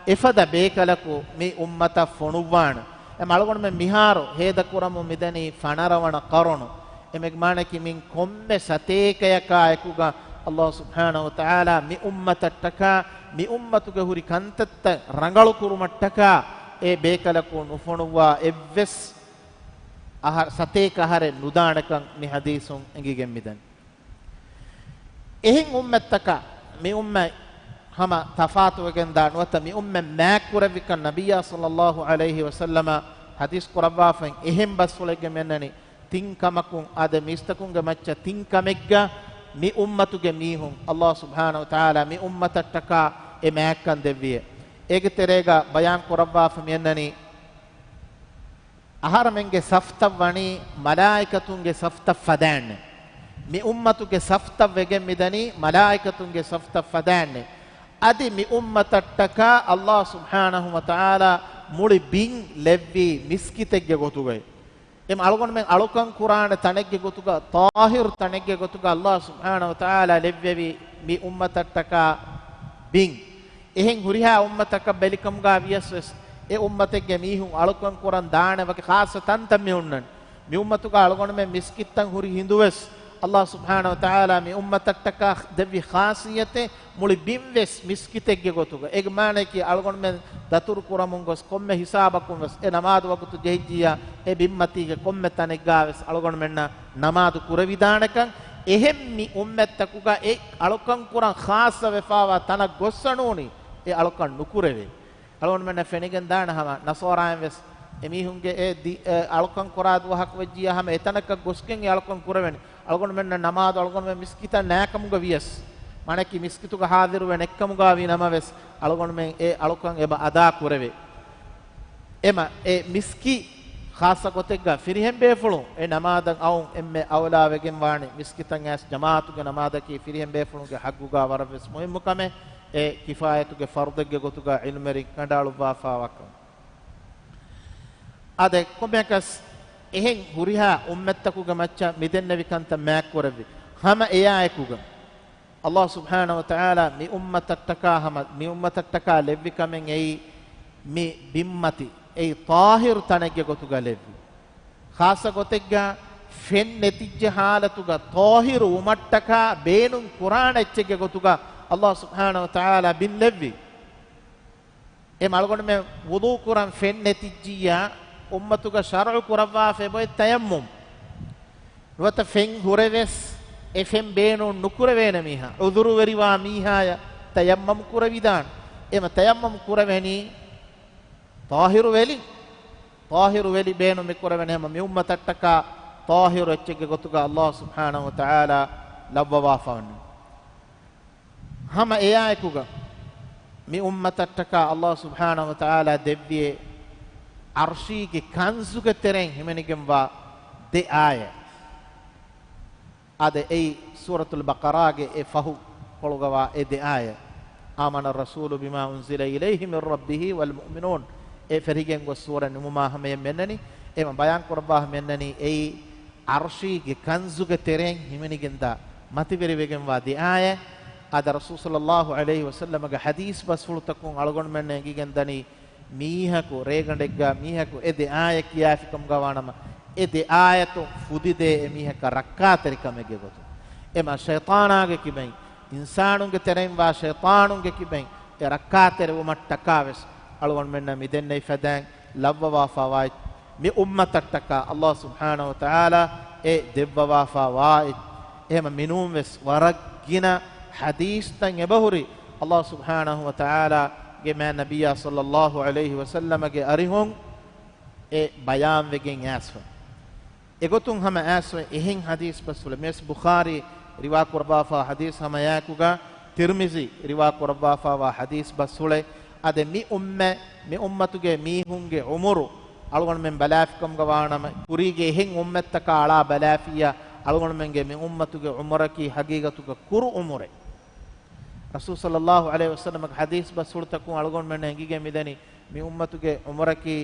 އެފަދަ ބޭކަލަކު މި އުއްމަތަށް ފޮނުއްވާނެ. އެމަ އަޅުގަނޑުމެން މިހާރު ހޭދަކުރަމުން މިދަނީ ފަނަރަވަނަ ޤަރުނު. އެމެގެ މާނައަކީ މިން ކޮންމެ ސަތޭކަޔަކާ އެކުގަ ﷲ ސުބްޙާނަހޫ ވަތަޢާލާ މި އުއްމަތަށްޓަކާ، މި އުއްމަތުގެ ހުރި ކަންތައްތައް ރަނގަޅުކުރުމަށްޓަކާ އެ ބޭކަލަކު ނުފޮނުއްވާ އެއްވެސް އަހަރ، ސަތޭކަ އަހަރެއް ނުދާނެކަން މި ޙަދީޘުން އެނގިގެން މިދަނީ. އެހެން އުއްމަތްތަކާ މި އުއްމަތް ހަމަ ތަފާތުވެގެންދާ ނުވަތަ މި އުއްމަތް މާތްކުރެއްވިކަން ނަބިއްޔާ ޞައްލައްލާހު ޢަލައިހި ވަސައްލަމަ ޙަދީޘް ކުރައްވާފައި އެހެން ބަސްފުޅެއްގެ މިއަންނަނީ، ތިން ކަމަކުން އާދެ، މީސްތަކުންގެ މައްޗަށް ތިން ކަމެއްގަ މި އުއްމަތުގެ މީހުން ﷲ ސުބްޙާނަހޫ ވަތަޢާލާ މި އުއްމަތަށްޓަކާ އެ މާތްކަން ދެއްވިޔޭ. އޭގެ ތެރޭގަ ބަޔާން ކުރައްވާފަ މިއަންނަނީ، އަހަރަމެންގެ ސަފްތައް ވަނީ މަލާއިކަތުންގެ ސަފްތައް ފަދައިންނެ. މި އުއްމަތުގެ ސަފްތައް ވެގެން މިދަނީ މަލާއިކަތުންގެ ސަފްތައް ފަދައިންނެ. އަދި މި އުއްމަތަށްޓަކާ ﷲ ސުބްޙާނަހޫ ވަތަޢާލާ މުޅި ބިން ލެއްވީ މިސްކިތެއްގެ ގޮތުގައި. އެމަ އަޅުގަނޑުމެން އަޅުކަން ކުރާނެ ތަނެއްގެ ގޮތުގަ، ޠާހިރު ތަނެއްގެ ގޮތުގަ ﷲ ސުބްޙާނަހޫ ވަތަޢާލާ ލެއްވެވި މި އުއްމަތަށްޓަކާ ބިން. އެހެން ހުރިހާ އުއްމަތަކަށް ބެލިކަމުގަ ވިޔަސް ވެސް، އެ އުއްމަތެއްގެ މީހުން އަޅުކަން ކުރަން ދާނެ ވަކި ޚާއްޞަ ތަންތަން މި ހުންނަން. މި އުއްމަތުގަ އަޅުގަނޑުމެން މިސްކިތަށް ހުރި ހިނދުވެސް، ﷲ ސުބްޙާނަހޫ ވަތަޢާލާ މި އުއްމަތަށްޓަކާ ދެއްވި ޚާއްޞިއްޔަތެއް މުޅި ބިންވެސް މިސްކިތެއްގެ ގޮތުގަ. އޭގެ މާނައަކީ އަޅުގަނޑުމެން ދަތުރު ކުރަމުން ގޮސް ކޮންމެ ހިސާބަކުން ވެސް އެ ނަމާދު ވަގުތު ޖެހިއްޖިއްޔާ އެ ބިންމަތީގެ ކޮންމެ ތަނެއްގަ ވެސް އަޅުގަނޑުމެންނަށް ނަމާދު ކުރެވިދާނެކަން. އެހެން މި އުއްމަތްތަކުގަ އެ އަޅުކަން ކުރަން ޚާއްޞަ ވެފާވާ ތަނަށް ގޮއްސަ ނޫނީ އެ އަޅުކަން ނުކުރެވޭ. އަޅުގަނޑުމެންނަށް ފެނިގެން ދާނެ ހަމަ ނަޞާރާއިން ވެސް އެމީހުންގެ އެ ދި-، އެ އަޅުކަން ކުރާ ދުވަހަކު ވެއްޖިއްޔާ ހަމަ އެތަނަކަށް ގޮސްގެން އެ އަޅުކަން ކުރެވެނީ. އަޅުގަނޑުމެންނަށް ނަމާދު އަޅުގަނޑުމެން މިސްކިތަށް ނާކަމުގަ ވިޔަސް، މާނައަކީ މިސްކިތުގަ ހާޒިރުވެ ނެއްކަމުގަ ވީ ނަމަވެސް، އަޅުގަނޑުމެން އެ އަޅުކަން އެބަ އަދާ ކުރެވޭ. އެމަ އެ މިސްކިތް ޚާއްޞަ ގޮތެއްގަ ފިރިހެން ބޭފުޅުން އެ ނަމާދަށް އައުން އެންމެ އައުލާ ވެގެން ވާނެ. މިސްކިތަށް އައިސް ޖަމާޢަތުގެ ނަމާދަކީ ފިރިހެން ބޭފުޅުންގެ ޙައްޤުގަ ވަރަށް ވެސް މުހިއްމު ކަމެއް. އެ ކިފާޔަތުގެ ފަރުޟެއްގެ ގޮތުގަ ޢިލްމުވެރިން ކަނޑައަޅުއްވާފާވާ ކަމެއް. އާދެ، ކޮންމެއަކަސް އެހެން ހުރިހާ އުއްމަތްތަކުގެ މައްޗަށް މިދެންނެވި ކަންތައް މާތްކުރެއްވި. ހަމަ އެއާއެކުގަ ﷲ ސުބްޙާނަހޫ ވަތަޢާލާ މި އުއްމަތަށްޓަކާ ހަމަ، މި އުއްމަތަށްޓަކާ ލެއްވި ކަމެއް އެއީ މި ބިންމަތި، އެއީ ޠާހިރު ތަނެއްގެ ގޮތުގަ ލެއްވި. ޚާއްޞަ ގޮތެއްގަ ފެން ނެތިއްޖެ ޙާލަތުގަ ޠާހިރު ވުމަށްޓަކާ ބޭނުން ކުރާނެ އެއްޗެއްގެ ގޮތުގަ ﷲ ސުބްޙާނަހޫ ވަތަޢާލާ ބިން ލެއްވި. އެ އަޅުގަނޑުމެން ވުޟޫ ކުރަން ފެން ނެތިއްޖިއްޔާ، އުއްމަތުގަ ޝަރުޢު ކުރައްވާފަ އެބައޮތް ތަޔައްމުމް. ނުވަތަ ފެން ހުރެވެސް އެ ފެން ބޭނުން ނުކުރެވޭނެ މީހާ، ޢުޛުރުވެރިވާ މީހާޔަށް ތަޔައްމަމް ކުރެވިދާނެ. އެމަ ތަޔައްމަމް ކުރެވެނީ ޠާހިރު ވެލި، ޠާހިރު ވެލި ބޭނުން މި ކުރެވެން ހަމަ މި އުއްމަތަށްޓަކާ ޠާހިރު އެއްޗެއްގެ ގޮތުގަ އައްލާހު ސުބްޙާނަހު ވަތަޢާލާ ލައްވަވާފަވަން. ހަމަ އެއާއެކުގަ މި އުއްމަތަށްޓަކާ އައްލާހު ސުބްޙާނަހު ވަތަޢާލާ ދެއްވިއޭ ޢަރްޝީގެ ކަންޒުގެ ތެރެއިން ހިމެނިގެންވާ ދެ އާޔަތް. އާދެ، އެއީ ސޫރަތުލް ބަޤަރާގެ އެ ފަހު ކޮޅުގަވާ އެ ދެ އާޔަތް. آمن الرسول بما أنزل إليه من ربه والمؤمنون. އެ ފެށިގެން ގޮސް ސޫރަ ނިމުމާ ހަމަޔަށް މިއަންނަނީ، އެމަ ބަޔާން ކުރައްވާ ހަމަޔަށް މިއަންނަނީ، އެއީ ޢަރްޝީގެ ކަންޒުގެ ތެރެއިން ހިމެނިގެންދާ މަތިވެރިވެގެންވާ ދެ އާޔަތް. އާދެ، ރަސޫލު ޞައްލައްލާހު ޢަލައިހި ވަސައްލަމަގެ ޙަދީޘް ބަސްފުޅުތަކުން އަޅުގަނޑުމެންނަށް އެނގިގެންދަނީ، މީހަކު ރޭގަނޑެއްގަ މީހަކު އެ ދެ އާޔަތް ކިޔާފިކަމުގަ ވާނަމަ، އެ ދެ އާޔަތު ފުދިދޭ އެ މީހަކަށް ރައްކާތެރިކަމެއްގެ ގޮތުން. އެމަ ޝައިޠާނާގެ ކިބައިން، އިންސާނުންގެ ތެރެއިން ވާ ޝައިޠާނުންގެ ކިބައިން އެ ރައްކާތެރިވުމަށްޓަކާ ވެސް އަޅުގަނޑުމެންނަށް މި ދެންނެވި ފަދައިން ލައްވަވާފާވާ މި އުއްމަތަށްޓަކާ އައްލާހު ސުބްޙާނަހު ވަތަޢާލާ އެ ދެއްވަވާފާވާ އެއް. އެހެމަ މިނޫން ވެސް ވަރަށް ގިނަ ޙަދީޘްތައް އެބަހުރި އައްލާހު ސުބްޙާނަހު ވަތަޢާލާގެ މާތް ނަބިއްޔާ ޞައްލައްލާހު ޢަލައިހި ވަސައްލަމަގެ އަރިހުން އެ ބަޔާންވެގެން އައިސްފަ. އެގޮތުން ހަމަ އައިސްފަ އެހެން ޙަދީޘް ބަސްފުޅެއް. މިވެސް ބުޚާރީ ރިވާ ކުރައްވާފާ ޙަދީޘް ހަމަ އެއާއެކުގަ ތިރްމިޒީ ރިވާ ކުރައްވާފާވާ ޙަދީޘް ބަސްފުޅެއް. އާދެ، މި އުއްމަތް، މި އުއްމަތުގެ މީހުންގެ ޢުމުރު އަޅުގަނޑުމެން ބަލާފިކަމުގަ ވާނަމަ، ކުރީގެ އެހެން އުއްމަތްތަކާ އަޅާ ބަލާފިއްޔާ، އަޅުގަނޑުމެންގެ މި އުއްމަތުގެ ޢުމުރަކީ ޙަޤީޤަތުގަ ކުރު ޢުމުރެއް. ރަސޫލު ޞައްލައްލާހު ޢަލައިހި ވަސައްލަމަގެ ޙަދީޘް ބަސްފުޅުތަކުން އަޅުގަނޑުމެންނަށް އެނގިގެން މިދަނީ، މި އުއްމަތުގެ ޢުމުރަކީ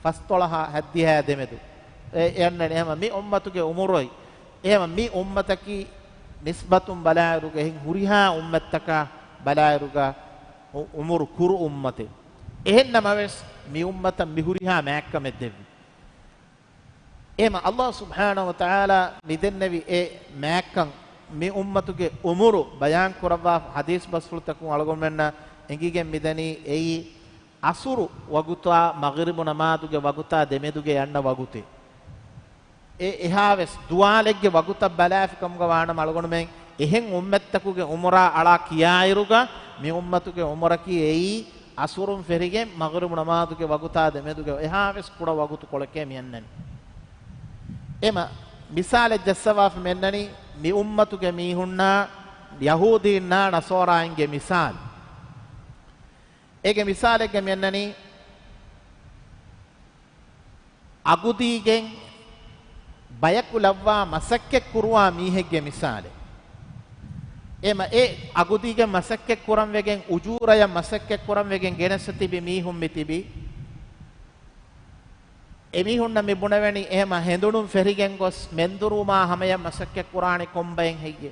ފަސްދޮޅަހާ ހަތްދިހައާ ދެމެދު. އެ، އެ އަންނަނީ ހަމަ މި އުއްމަތުގެ ޢުމުރު އޮތް. އެހެމަ މި އުއްމަތަކީ ނިސްބަތުން ބަލާއިރުގަ އެހެން ހުރިހާ އުއްމަތްތަކާ ބަލާއިރުގަ ޢު-، ޢުމުރު ކުރު އުއްމަތެއް. އެހެންނަމަވެސް، މި އުއްމަތަށް މި ހުރިހާ މާތްކަމެއް ދެއްވި. އެހެމަ އައްލާހު ސުބްޙާނަހު ވަތަޢާލާ މިދެންނެވި އެ މާތްކަން، މި އުއްމަތުގެ ޢުމުރު ބަޔާން ކުރައްވާ ޙަދީޘް ބަސްފުޅުތަކުން އަޅުގަނޑުމެންނަށް އެނގިގެން މިދަނީ އެއީ ޢަޞުރު ވަގުތާ މަޣްރިބު ނަމާދުގެ ވަގުތާ ދެމެދުގެ އަންނަ ވަގުތެއް. އެ އެހާވެސް ދުވާލެއްގެ ވަގުތަށް ބަލާފިކަމުގަ ވާނަމަ އަޅުގަނޑުމެން އެހެން އުއްމަތްތަކުގެ ޢުމުރާ އަޅާ ކިޔާއިރުގަ މި އުއްމަތުގެ ޢުމުރަކީ އެއީ ޢަޞުރުން ފެށިގެން މަޣްރިބު ނަމާދުގެ ވަގުތާ ދެމެދުގެ އެހާވެސް ކުޑަ ވަގުތުކޮޅެކޭ މިއަންނަނީ. އެމަ މިސާލެއް ޖައްސަވާފަ މިއަންނަނީ މި އުއްމަތުގެ މީހުންނާ ޔަހޫދީންނާ ނަޞާރާއިންގެ މިސާލު. އޭގެ މިސާލެއްގަ މިއަންނަނީ އަގުދީގެން ބަޔަކު ލައްވާ މަސައްކަތް ކުރުވާ މީހެއްގެ މިސާލެއް. އެމަ އެ އަގުދީގެން މަސައްކަތް ކުރަން ވެގެން، އުޖޫރަޔަށް މަސައްކަތް ކުރަން ވެގެން ގެނެސް ތިބި މީހުން މި ތިބީ. އެމީހުންނަށް މި ބުނެވެނީ، އެހެމަ ހެނދުނުން ފެށިގެން ގޮސް މެންދުރުވުމާ ހަމަޔަށް މަސައްކަތް ކުރާނީ ކޮންބައެއް ހެއްޔޭ؟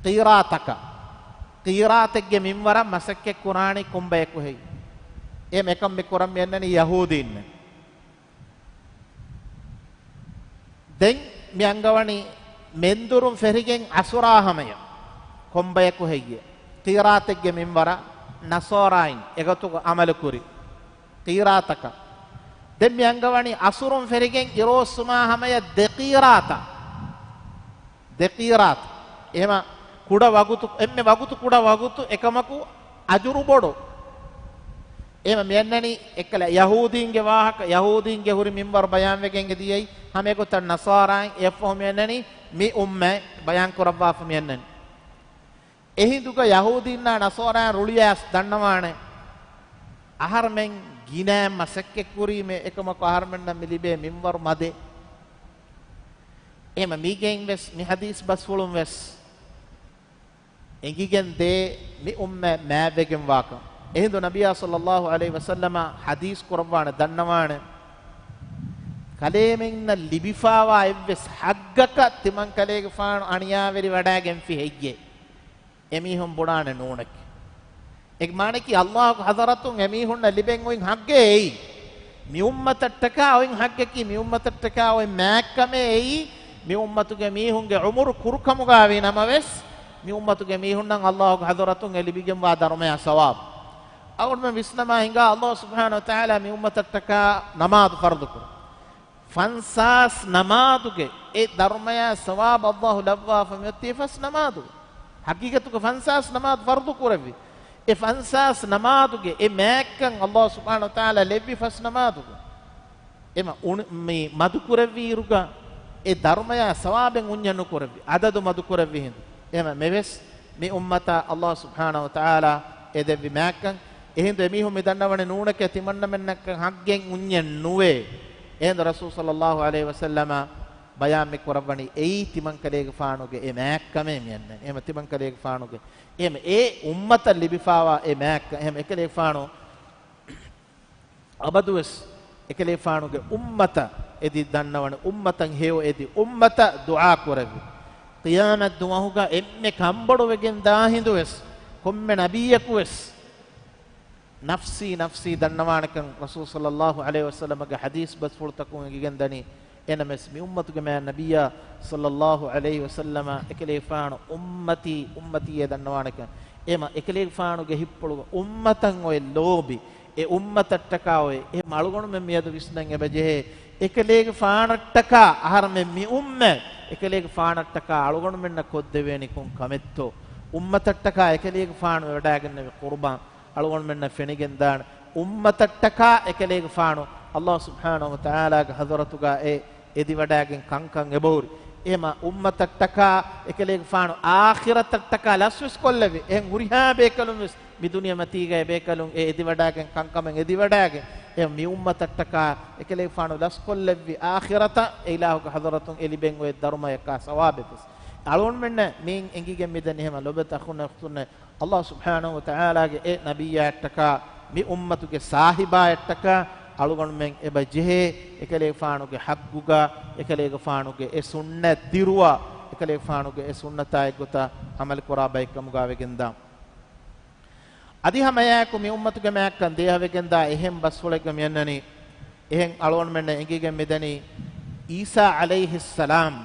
ޤީރާތަކަށް، ޤީރާތެއްގެ މިންވަރަށް މަސައްކަތް ކުރާނީ ކޮންބަޔަކު ހެއްޔޭ؟ އެ މެކަން މި ކުރަން މިއަންނަނީ ޔަހޫދީންނެއް. ދެން މި އަންގަވަނީ މެންދުރުން ފެށިގެން އަސުރާ ހަމަޔަށް ކޮންބަޔަކު ހެއްޔޭ؟ ޤީރާތެއްގެ މިންވަރަށް ނަޞާރާއިން އެގޮތުގަ ޢަމަލުކުރި. ޤީރާތަކަށް. ދެން މި އަންގަވަނީ އަސުރުން ފެށިގެން އިރުއޮއްސުމާ ހަމަޔަށް ދެ ޤީރާތަށް. ދެ ޤީރާތު. އެހެމަ ކުޑަ ވަގުތު، އެންމެ ވަގުތު ކުޑަ ވަގުތު އެކަމަކު އަޖުރު ބޮޑު. އެހެމަ މިއަންނަނީ އެއްކަލަ ޔަހޫދީންގެ ވާހަކަ، ޔަހޫދީންގެ ހުރި މިންވަރު ބަޔާންވެގެން އެދިޔައީ، ހަމައެގޮތަށް ނަޞާރާއިން. އެއަށްފަހު މިއަންނަނީ މި އުއްމަތް ބަޔާން ކުރައްވާފަ މިއަންނަނީ. އެހިނދުގަ ޔަހޫދީންނާ ނަޞާރާއިން ރުޅިއައިސް ދަންނަވާނެ، އަހަރުމެން ގިނައިން މަސައްކަތްކުރީމޭ، އެކަމަކު އަހަރުމެންނަށް މި ލިބޭ މިންވަރު މަދެއް. އެހެމަ މީގެއިން ވެސް މި ޙަދީޘް ބަސްފުޅުން ވެސް އެނގިގެން ދޭ މި އުއްމަތް މާތްވެގެން ވާކަން. އެހިނދު ނަބިއްޔާ ޞައްލައްލާހު ޢަލައިހި ވަސައްލަމަ ޙަދީޘް ކުރައްވާނެ ދަންނަވާނެ، ކަލޭމެންނަށް ލިބިފާވާ އެއްވެސް ޙައްޤަކަށް ތިމަން ކަލޭގެފާނު އަނިޔާވެރިވަޑައިގެންފި ހެއްޔޭ؟ އެމީހުން ބުނާނެ ނޫނެކޭ. އެ މާނައަކީ އައްލާހުގެ ޙަޟްރަތުން އެމީހުންނަށް ލިބެން އޮތް ޙައްޤެއް އެއީ. މި އުއްމަތަށްޓަކާ އޮތް ޙައްޤަކީ، މި އުއްމަތަށްޓަކާ އޮތް މާތްކަމެއް އެއީ، މި އުއްމަތުގެ މީހުންގެ ޢުމުރު ކުރުކަމުގަ ވީ ނަމަވެސް، މި އުއްމަތުގެ މީހުންނަށް އައްލާހުގެ ޙަޟްރަތުން އެ ލިބިގެންވާ ދަރުމަޔާ ސަވާބު. އަޅުގަނޑުމެން ވިސްނަމާ ހިނގާ، އައްލާހު ސުބްޙާނަހު ވަތަޢާލާ މި އުއްމަތަށްޓަކާ ނަމާދު ފަރުޟު ކުރުން. ފަންސާސް ނަމާދުގެ އެ ދަރުމަޔާ ސަވާބު އައްލާހު ލައްވާފަ މިއޮތީ ފަސް ނަމާދު. ޙަޤީޤަތުގަ ފަންސާސް ނަމާދު ފަރުޟު ކުރެއްވި. އެ ފަންސާސް ނަމާދުގެ އެ މާތްކަން އައްލާހު ސުބްޙާނަހު ވަތަޢާލާ ލެއްވި ފަސް ނަމާދުގަ އެމަ އުނި-، މި މަދުކުރެއްވިއިރުގަ އެ ދަރުމަޔާ ސަވާބެއް އުންޏެއް ނުކުރެއްވި، އަދަދު މަދުކުރެއްވި ހިނދު. އެހެމަ މެވެސް މި އުއްމަތަށް އައްލާހު ސުބްޙާނަހު ވަތަޢާލާ އެ ދެއްވި މާތްކަން. އެހިނދު އެމީހުން މި ދަންނަވަނީ ނޫނެކޭ ތިމަންނަމެންނަކަށް ހައްގެއް އުންޏެއް ނުވޭ. އެހިނދު ރަސޫލު ޞައްލައްލާހު ޢަލައިހި ވަސައްލަމަ ބަޔާން މި ކުރައްވަނީ އެއީ ތިމަންކަލޭގެފާނުގެ އެ މާތްކަމޭ މި އަންނަނީ. އެހެމަ ތިމަންކަލޭގެފާނުގެ އެހެމަ އެ އުއްމަތަށް ލިބިފާވާ އެ މާތްކަން. އެހެމަ އެކަލޭގެފާނު އަބަދުވެސް އެކަލޭގެފާނުގެ އުއްމަތަށް އެދި ދަންނަވަން، އުއްމަތަށް ހެޔޮ އެދި، އުއްމަތަށް ދުޢާ ކުރެއްވި. ޤިޔާމަތް ދުވަހުގަ އެންމެ ކަންބޮޑުވެގެން ދާ ހިނދުވެސް، ކޮންމެ ނަބިއްޔަކުވެސް ނަފްސީ ނަފްސީ ދަންނަވާނެކަން ރަސޫލު ޞައްލައްލާހު ޢަލައިހި ވަސައްލަމަގެ ޙަދީޘް ބަސްފުޅުތަކުން އެނގިގެން ދަނީ. އެނަމެސް މި އުއްމަތުގެ މާތް ނަބިއްޔާ ޞައްލައްލާހު ޢަލައިހި ވަސައްލަމަ އެކަލޭގެފާނު އުއްމަތީ، އުއްމަތީ އޭ ދަންނަވާނެކަން. އެމަ އެކަލޭގެފާނުގެ ހިތްޕުޅުގަ އުއްމަތަށް އޮތް ލޯބި، އެ އުއްމަތަށްޓަކާ އޮތް. އެ އަޅުގަނޑުމެން މިއަދު ވިސްނަން އެބަ ޖެހޭ، އެކަލޭގެފާނަށްޓަކާ އަހަރުމެން މި އުއްމަތް، އެކަލޭގެފާނަށްޓަކާ އަޅުގަނޑުމެންނަށް ކޮށްދެވޭނީ ކޮން ކަމެއްތޯ؟ އުއްމަތަށްޓަކާ އެކަލޭގެފާނު ވެވަޑައިގެންނެވި ޤުރުބާން އަޅުގަނޑުމެންނަށް ފެނިގެންދާނެ. އުއްމަތަށްޓަކާ އެކަލޭގެފާނު އައްލާހު ސުބްޙާނަހު ވަތަޢާލާގެ ޙަޟްރަތުގަ އެ އެދިވަޑައިގެން ކަންކަން އެބަހުރި. އެހެމަ އުއްމަތަށްޓަކާ އެކަލޭގެފާނު އާޚިރަތަށްޓަކާ ލަސްވެސް ކޮށްލެއްވި. އެހެން ހުރިހާ ބޭކަލުން ވެސް މި ދުނިޔެމަތީގަ އެބޭކަލުން އެ އެދިވަޑައިގެން ކަންކަމެއް އެދިވަޑައިގެން، އެ މި އުއްމަތަށްޓަކާ އެކަލޭގެފާނު ލަސްކޮށްލެއްވި އާޚިރަތަށް އެ އިލާހުގެ ޙަޟްރަތުން އެ ލިބެން އޮތް ދަރުމަޔަކާ ސަވާބެއް ވެސް. އަޅުގަނޑުމެންނަށް މިއިން އެނގިގެން މިދަނީ އެހެމަ ލޮބުވެތި އަޚުންނޭ އުޚްތުންނޭ، އައްލާހު ސުބްޙާނަހު ވަތަޢާލާގެ އެ ނަބިއްޔާއަށްޓަކާ މި އުއްމަތުގެ ސާހިބާއަށްޓަކާ އަޅުގަނޑުމެން އެބަ ޖެހޭ އެކަލޭގެފާނުގެ ޙައްޤުގަ އެކަލޭގެފާނުގެ އެ ސުންނަތް ދިރުވާ، އެކަލޭގެފާނުގެ އެ ސުންނަތާ އެއްގޮތަށް ޢަމަލުކުރާ ބައެއްކަމުގަ ވެގެންދާން. އަދި ހަމައެއާއެކު މި އުއްމަތުގެ މާތްކަން ދޭހަވެގެންދާ އެހެން ބަސްފުޅެއްގަ މިއަންނަނީ، އެހެން އަޅުގަނޑުމެންނަށް އެނގިގެން މިދަނީ، ޢީސާ ޢަލައިހިއްސަލާމް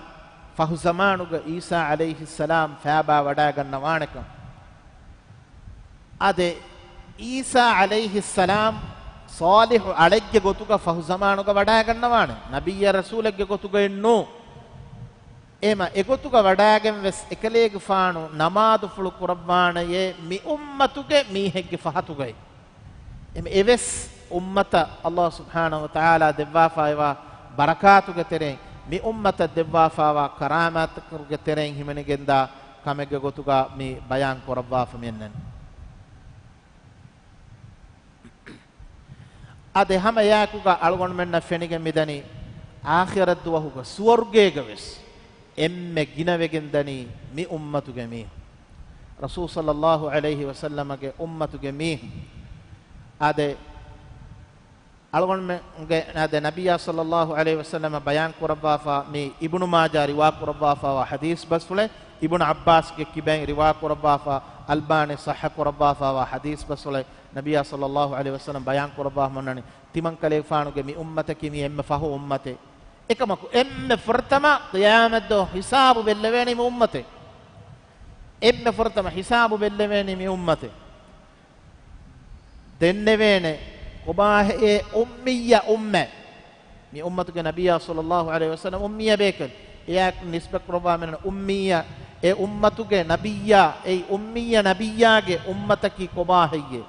ފަހު ޒަމާނުގަ ޢީސާ ޢަލައިހިއްސަލާމް ފައިބާ ވަޑައިގަންނަވާނެކަން. އާދެ، ޢީސާ ޢަލައިހިއްސަލާމް ޞާލިޙު އަޅެއްގެ ގޮތުގަ ފަހު ޒަމާނުގަ ވަޑައިގަންނަވާނެ. ނަބިއްޔާ ރަސޫލެއްގެ ގޮތުގައެއް ނޫން. އެހެމަ އެގޮތުގަ ވަޑައިގެން ވެސް އެކަލޭގެފާނު ނަމާދުފުޅު ކުރައްވާނެޔޭ މި އުއްމަތުގެ މީހެއްގެ ފަހަތުގައި. އެހެމަ އެވެސް އުއްމަތަށް އައްލާހު ސުބްޙާނަހު ވަތަޢާލާ ދެއްވާފައިވާ ބަރަކާތުގެ ތެރެއިން، މި އުއްމަތަށް ދެއްވާފައިވާ ކަރާމާތުގެ ތެރެއިން ހިމެނިގެންދާ ކަމެއްގެ ގޮތުގަ މި ބަޔާން ކުރައްވާފަ މިއަންނަނީ. އާދެ، ހަމައެއާއެކުގަ އަޅުގަނޑުމެންނަށް ފެނިގެން މިދަނީ، އާޚިރަތް ދުވަހުގަ ސުވަރުގޭގަ ވެސް އެންމެ ގިނަވެގެން ދަނީ މި އުއްމަތުގެ މީހުން. ރަސޫލު ޞައްލައްލާހު ޢަލައިހި ވަސައްލަމަގެ އުއްމަތުގެ މީހުން. އާދެ، އަޅުގަނޑުމެންގެ އާދެ، ނަބިއްޔާ ޞައްލައްލާހު ޢަލައިހި ވަސައްލަމަ ބަޔާން ކުރައްވާފަ، މި އިބްނު މާޖާ ރިވާ ކުރައްވާފައިވާ ޙަދީޘް ބަސްފުޅެއް، އިބްނު ޢައްބާސްގެ ކިބައިން ރިވާ ކުރައްވާފަ، އަލްބާނީ ޞައްޙަ ކުރައްވާފައިވާ ޙަދީޘް ބަސްފުޅެއް، ނަބިއްޔާ ޞައްލައްލާހު ޢަލައިހި ވަސައްލަމަ ބަޔާން ކުރައްވާފަ މިއަންނަނީ، ތިމަން ކަލޭގެފާނުގެ މި އުއްމަތަކީ މި އެންމެ ފަހު އުއްމަތެއް. އެކަމަކު، އެންމެ ފުރަތަމަ ޤިޔާމަތްދުވަހު ހިސާބު ބެއްލެވޭނީ މި އުއްމަތެއް. އެންމެ ފުރަތަމަ ހިސާބު ބެއްލެވޭނީ މި އުއްމަތެއް. ދެންނެވޭނެ ކޮބާހޭ އުއްމިއްޔަ އުއްމަތް. މި އުއްމަތުގެ ނަބިއްޔާ ޞައްލައްލާހު ޢަލައިހި ވަސައްލަމަ އުއްމިއްޔަ ބޭކަލް. އެއާއެކު ނިސްބަތް ކުރައްވާ މިނަން އުއްމިއްޔަ، އެ އުއްމަތުގެ ނަބިއްޔާ، އެ އުއްމިއްޔަ ނަބިއްޔާގެ އުއްމަތަކީ ކޮބާހެއްޔޭ؟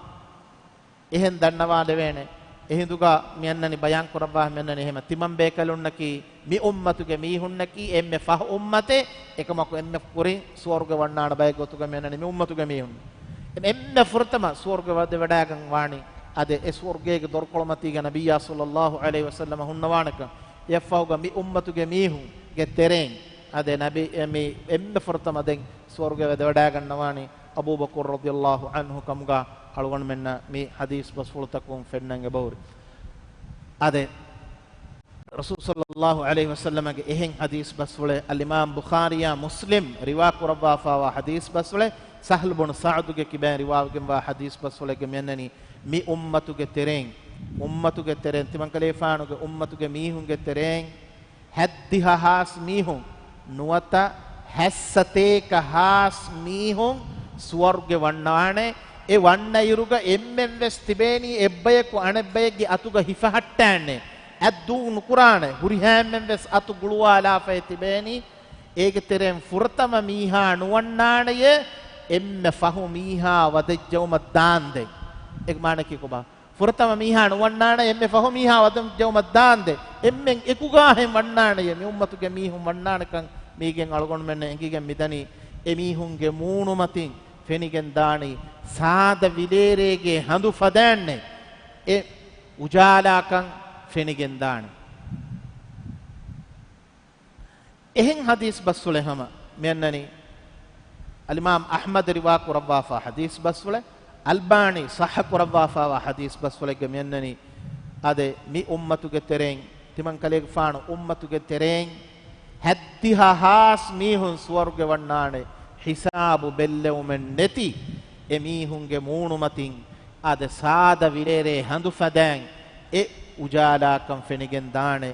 އެހެން ދަންނަވާލެވޭނެ. އެހިނދުގަ މިއަންނަނީ ބަޔާން ކުރައްވާ މިއަންނަނީ އެހެމަ ތިމަން ބޭކަލުންނަކީ، މި އުއްމަތުގެ މީހުންނަކީ އެންމެ ފަހު އުއްމަތެއް، އެކަމަކު އެންމެ ކުރިން ސުވަރުގެ ވަންނާނެ ބައެއް ގޮތުގަ މިއަންނަނީ މި އުއްމަތުގެ މީހުން. އެންމެ ފުރަތަމަ ސުވަރުގެ ވަދެވަޑައިގަން ވާނީ، އާދެ، އެ ސުވަރުގޭގެ ދޮރުކޮޅުމަތީގަ ނަބިއްޔާ ޞައްލައްލާހު ޢަލައިހި ވަސައްލަމަ ހުންނަވާނެކަން. އެއަށްފަހުގަ މި އުއްމަތުގެ މީހުންގެ ތެރެއިން، އާދެ، ނަބި، އެ، މި އެންމެ ފުރަތަމަ ދެން ސުވަރުގެ ވަދެވަޑައިގަންނަވާނީ އަބޫބަކުރު ރަޟިޔައްލާހު ޢަންހު ކަމުގަ އަޅުގަނޑުމެންނަށް މި ޙަދީޘް ބަސްފުޅުތަކުން ފެންނަން އެބަހުރި. އާދެ، ރަސޫލު ޞައްލައްލާހު ޢަލައިހި ވަސައްލަމަގެ އެހެން ޙަދީޘް ބަސްފުޅެއް، އަލްއިމާމް ބުޚާރީއާ މުސްލިމް ރިވާ ކުރައްވާފައިވާ ޙަދީޘް ބަސްފުޅެއް، ސަހްލު ބުނު ސަޢުދުގެ ކިބައިން ރިވާވެގެންވާ ޙަދީޘް ބަސްފުޅެއްގަ މިއަންނަނީ، މި އުއްމަތުގެ ތެރެއިން، އުއްމަތުގެ ތެރެއިން، ތިމަންކަލޭފާނުގެ އުއްމަތުގެ މީހުންގެ ތެރެއިން، ހަތްދިހަ ހާސް މީހުން، ނުވަތަ ހަތްސަތޭކަ ހާސް މީހުން ސުވަރުގެ ވަންނާނެ. އެ ވަންނައިރުގަ އެންމެން ވެސް ތިބޭނީ އެއްބަޔަކު އަނެއްބަޔެއްގެ އަތުގަ ހިފަހައްޓާނެ. އަތްދޫ ނުކުރާނެ. ހުރިހާ އެންމެން ވެސް އަތު ގުޅުވާލާފައި ތިބޭނީ. އޭގެ ތެރެއިން ފުރަތަމަ މީހާ ނުވަންނާނެޔޭ، އެންމެ ފަހު މީހާ ވަދެއްޖައުމަށް ދާންދެން. އޭގެ މާނައަކީ ކޮބާ؟ ފުރަތަމަ މީހާ ނުވަންނާނެ، އެންމެ ފަހު މީހާ ވަދެއްޖައުމަށް ދާންދެން. އެންމެން އެކުގާހެން ވަންނާނެޔޭ، މި އުއްމަތުގެ މީހުން ވަންނާނެކަން މީގެން އަޅުގަނޑުމެންނަށް އެނގިގެން މިދަނީ. އެ މީހުންގެ މޫނުމަތިން ފެނިގެން ދާނީ ސާދަ ވިލޭރޭގެ ހަނދު ފަދައިންނޭ އެ އުޖާލާކަން ފެނިގެން ދާނީ. އެހެން ޙަދީޘް ބަސްފުޅެއް ހަމަ މިއަންނަނީ، އަލްއިމާމް އަޙްމަދު ރިވާ ކުރައްވާފާ ޙަދީޘް ބަސްފުޅެއް، އަލްބާނީ ޞައްޙަ ކުރައްވާފާވާ ޙަދީޘް ބަސްފުޅެއްގަ މިއަންނަނީ، އާދެ، މި އުއްމަތުގެ ތެރެއިން، ތިމަން ކަލޭގެފާނު އުއްމަތުގެ ތެރެއިން ހައްދިހަ ހާސް މީހުން ސުވަރުގެ ވަންނާނެ، ހިސާބު ބެއްލެވުމެއް ނެތި. އެ މީހުންގެ މޫނުމަތިން އާދެ، ސާދަ ވިލޭރޭ ހަނދު ފަދައިން އެ އުޖާލާކަން ފެނިގެން ދާނެ.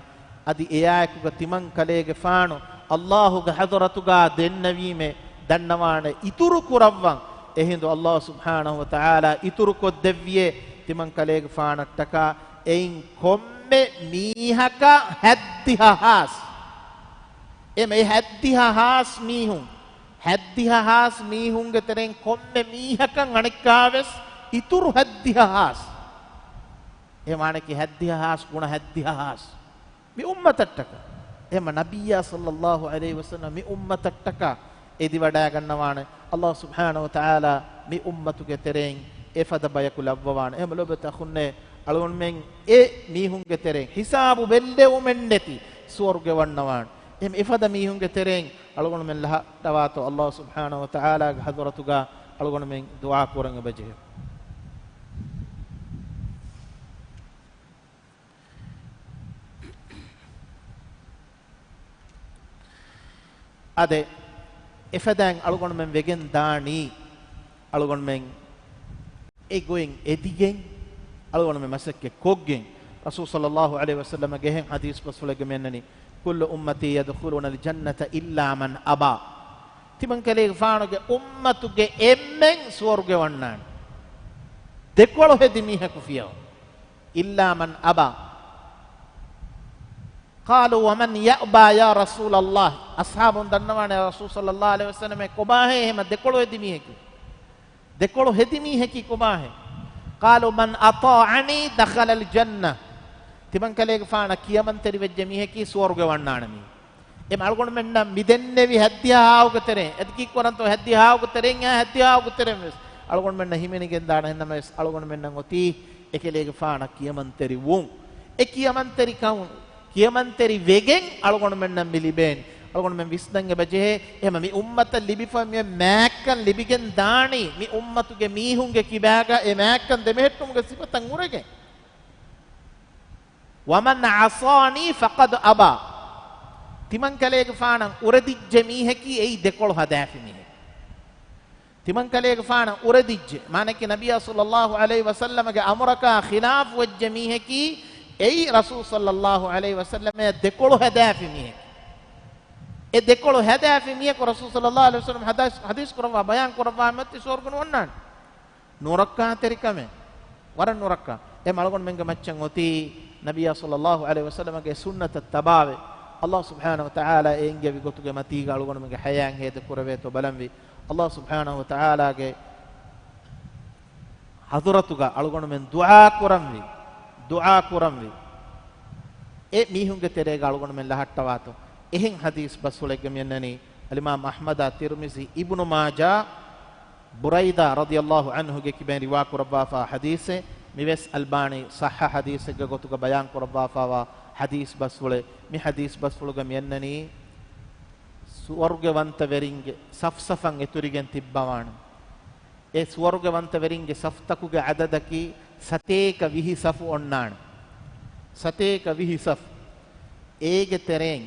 އަދި އެއާއެކުގަ ތިމަން ކަލޭގެފާނު އައްލާހުގެ ޙަޟްރަތުގާ ދެންނެވީމޭ، ދަންނަވާނެ، އިތުރު ކުރައްވަން. އެހިނދު އައްލާހު ސުބްޙާނަހު ވަތަޢާލާ އިތުރުކޮށްދެއްވިޔޭ ތިމަން ކަލޭގެފާނަށްޓަކާ އެއިން ކޮންމެ މީހަކަށް ހައްދިހަ ހާސް. އެމަ އެ ހައްދިހަ ހާސް މީހުން، ހައްދިހަ ހާސް މީހުންގެ ތެރެއިން ކޮންމެ މީހަކަށް އަނެއްކާވެސް އިތުރު ހައްދިހަ ހާސް. އެ މާނައަކީ ހައްދިހަ ހާސް ގުނަ ހައްދިހަ ހާސް މި އުއްމަތަށްޓަކާ. އެހެންމަ ނަބިއްޔާ ޞައްލައްލާހު ޢަލައިހި ވަސައްލަމަ މި އުއްމަތަށްޓަކާ އެދިވަޑައިގަންނަވާނެ. އައްލާހު ސުބްޙާނަހު ވަތަޢާލާ މި އުއްމަތުގެ ތެރެއިން އެފަދަ ބަޔަކު ލައްވަވާނެ. އެހެންމަ ލޯބިވެތި އަޚުންނޭ، އަޅުގަނޑުމެން އެ މީހުންގެ ތެރެއިން ހިސާބު ބެއްލެވުމެއްނެތި ސުވަރުގެ ވަންނަވާނެ. އެހެން އެފަދަ މީހުންގެ ތެރެއިން އަޅުގަނޑުމެން ލަހައްޓަވާތޯ އައްލާހު ސުބްޙާނަހު ވަތަޢާލާގެ ޙަޟްރަތުގާ އަޅުގަނޑުމެން ދުޢާ ކުރަން އެބަޖެހޭ. އާދެ، އެފަދައިން އަޅުގަނޑުމެން ވެގެން ދާނީ، އަޅުގަނޑުމެން އެ ގޮތް އެދިގެން، އަޅުގަނޑުމެން މަސައްކަތް ކޮށްގެން، ރަސޫލު ޞައްލައްލާހު ޢަލައިހި ވަސައްލަމަގެ އެހެން ޙަދީޘް ބަސްފުޅެއްގަ މިއަންނަނީ، كل أمتي يدخلون الجنة إلا من أبى. ތިމަން ކަލޭގެފާނުގެ އުއްމަތުގެ އެންމެން ސުވަރުގެ ވަންނާނެ، ދެކޮޅު ހެދި މީހަކު ފިޔަވަ. إلا من أبى. قالوا ومن يأبى يا رسول الله؟ އަޞްޙާބުން ދަންނަވާނެ، ރަސޫލު ޞައްލައްލާހު ޢަލައިހި ވަސައްލަމަ، ކޮބާހޭ އެހެން ދެކޮޅު ހެދި މީހަކީ؟ ދެކޮޅު ހެދި މީހަކީ ކޮބާހޭ؟ قالوا من أطاعني دخل الجنة. ތިމަން ކަލޭގެފާނަށް ކިޔަމަންތެރިވެއްޖެ މީހަކީ ސުވަރުގެ ވަންނާނެ މީ. އެމަ އަޅުގަނޑުމެންނަށް މިދެންނެވި ހައްދިހަ ހާއުގެ ތެރެއިން، އެދި ކީއްކުރަންތޯ؟ ހައްދިހަ ހާއުގެ ތެރެއިން އާ ހައްދިހަ ހާއުގެ ތެރެއިން ވެސް އަޅުގަނޑުމެންނަށް ހިމެނިގެންދާނެ. އެހެންނަމަވެސް އަޅުގަނޑުމެންނަށް އޮތީ އެކަލޭގެފާނަށް ކިޔަމަންތެރިވުން. އެ ކިޔަމަންތެރިކަން، ކިޔަމަންތެރި ވެގެން އަޅުގަނޑުމެންނަށް މި ލިބޭނީ. އަޅުގަނޑުމެން ވިސްނަން އެބަޖެހޭ، އެހެމަ މި އުއްމަތަށް ލިބިފަ މި މާތްކަން ލިބިގެން ދާނީ މި އުއްމަތުގެ މީހުންގެ ކިބާގަ އެ މާތްކަން ދެމެހެއްޓުމުގެ ސިފަތައް އުރެގެން. ومن عصاني فقد أبى. ތިމަން ކަލޭގެފާނަށް އުރެދިއްޖެ މީހަކީ އެއީ ދެކޮޅު ހަދާފި މީހެއް. ތިމަން ކަލޭގެފާނަށް އުރެދިއްޖެ، މާނައަކީ ނަބިއްޔާ ޞައްލައްލާހު ޢަލައިހި ވަސައްލަމަގެ އަމުރަކާ ޚިލާފު ވެއްޖެ މީހަކީ އެއީ ރަސޫލު ޞައްލައްލާހު ޢަލައިހި ވަސައްލަމައަށް ދެކޮޅު ހަދާފި މީހެއް. އެ ދެކޮޅު ހަދާފި މީހަކު ރަސޫލު ޞައްލައްލާހު ޢަލައިހި ވަސައްލަމަ ޙަދީސް، ޙަދީސް ކުރައްވާ، ބަޔާން ކުރައްވާ މަތި ސުވަރުގެ ނުވަންނާނެ. ނުރައްކާތެރިކަމެއް، ވަރަށް ނުރައްކާ. އެ އަޅުގަނޑުމެންގެ މައްޗަށް އޮތީ ނަބިއްޔާ ޞައްލައްލާހު ޢަލައިހި ވަސައްލަމަގެ ސުންނަތަށް ތަބާވެ، އައްލާހު ސުބްޙާނަހު ވަތަޢާލާ އެ އެންގެވި ގޮތުގެ މަތީގަ އަޅުގަނޑުމެންގެ ޙަޔާތް ހޭދަ ކުރެވޭތޯ ބަލަންވީ. އައްލާހު ސުބްޙާނަހު ވަތަޢާލާގެ ޙަޟުރަތުގަ އަޅުގަނޑުމެން ދުޢާ ކުރަންވީ، ދުޢާ ކުރަންވީ. އެ މީހުންގެ ތެރޭގަ އަޅުގަނޑުމެން ލަހައްޓަވާތޯ. އެހެން ޙަދީސް ބަސްފުޅެއްގަ މިއަންނަނީ އަލްއިމާމް އަޙްމަދާ، ތިރްމިޒީ، އިބްނު މާޖާ، ބުރައިދާ ރަޟިޔައްލާހު ޢަންހުގެ ކިބައިން ރިވާ ކުރައްވާފާ ޙަދީޘެއް. މިވެސް އަލްބާނީ ޞައްޙަ ޙަދީޘެއްގެ ގޮތުގަ ބަޔާން ކުރައްވާފާވާ ޙަދީޘް ބަސްފުޅެއް. މި ޙަދީޘް ބަސްފުޅުގަ މިއަންނަނީ، ސުވަރުގެވަންތަވެރިންގެ ސަފްސަފަށް އެތުރިގެން ތިއްބަވާނެ. އެ ސުވަރުގެވަންތަވެރިންގެ ސަފްތަކުގެ ޢަދަދަކީ ސަތޭކަ ވިހި ސަފު އޮންނާނެ. ސަތޭކަ ވިހި ސަފު. އޭގެ ތެރެއިން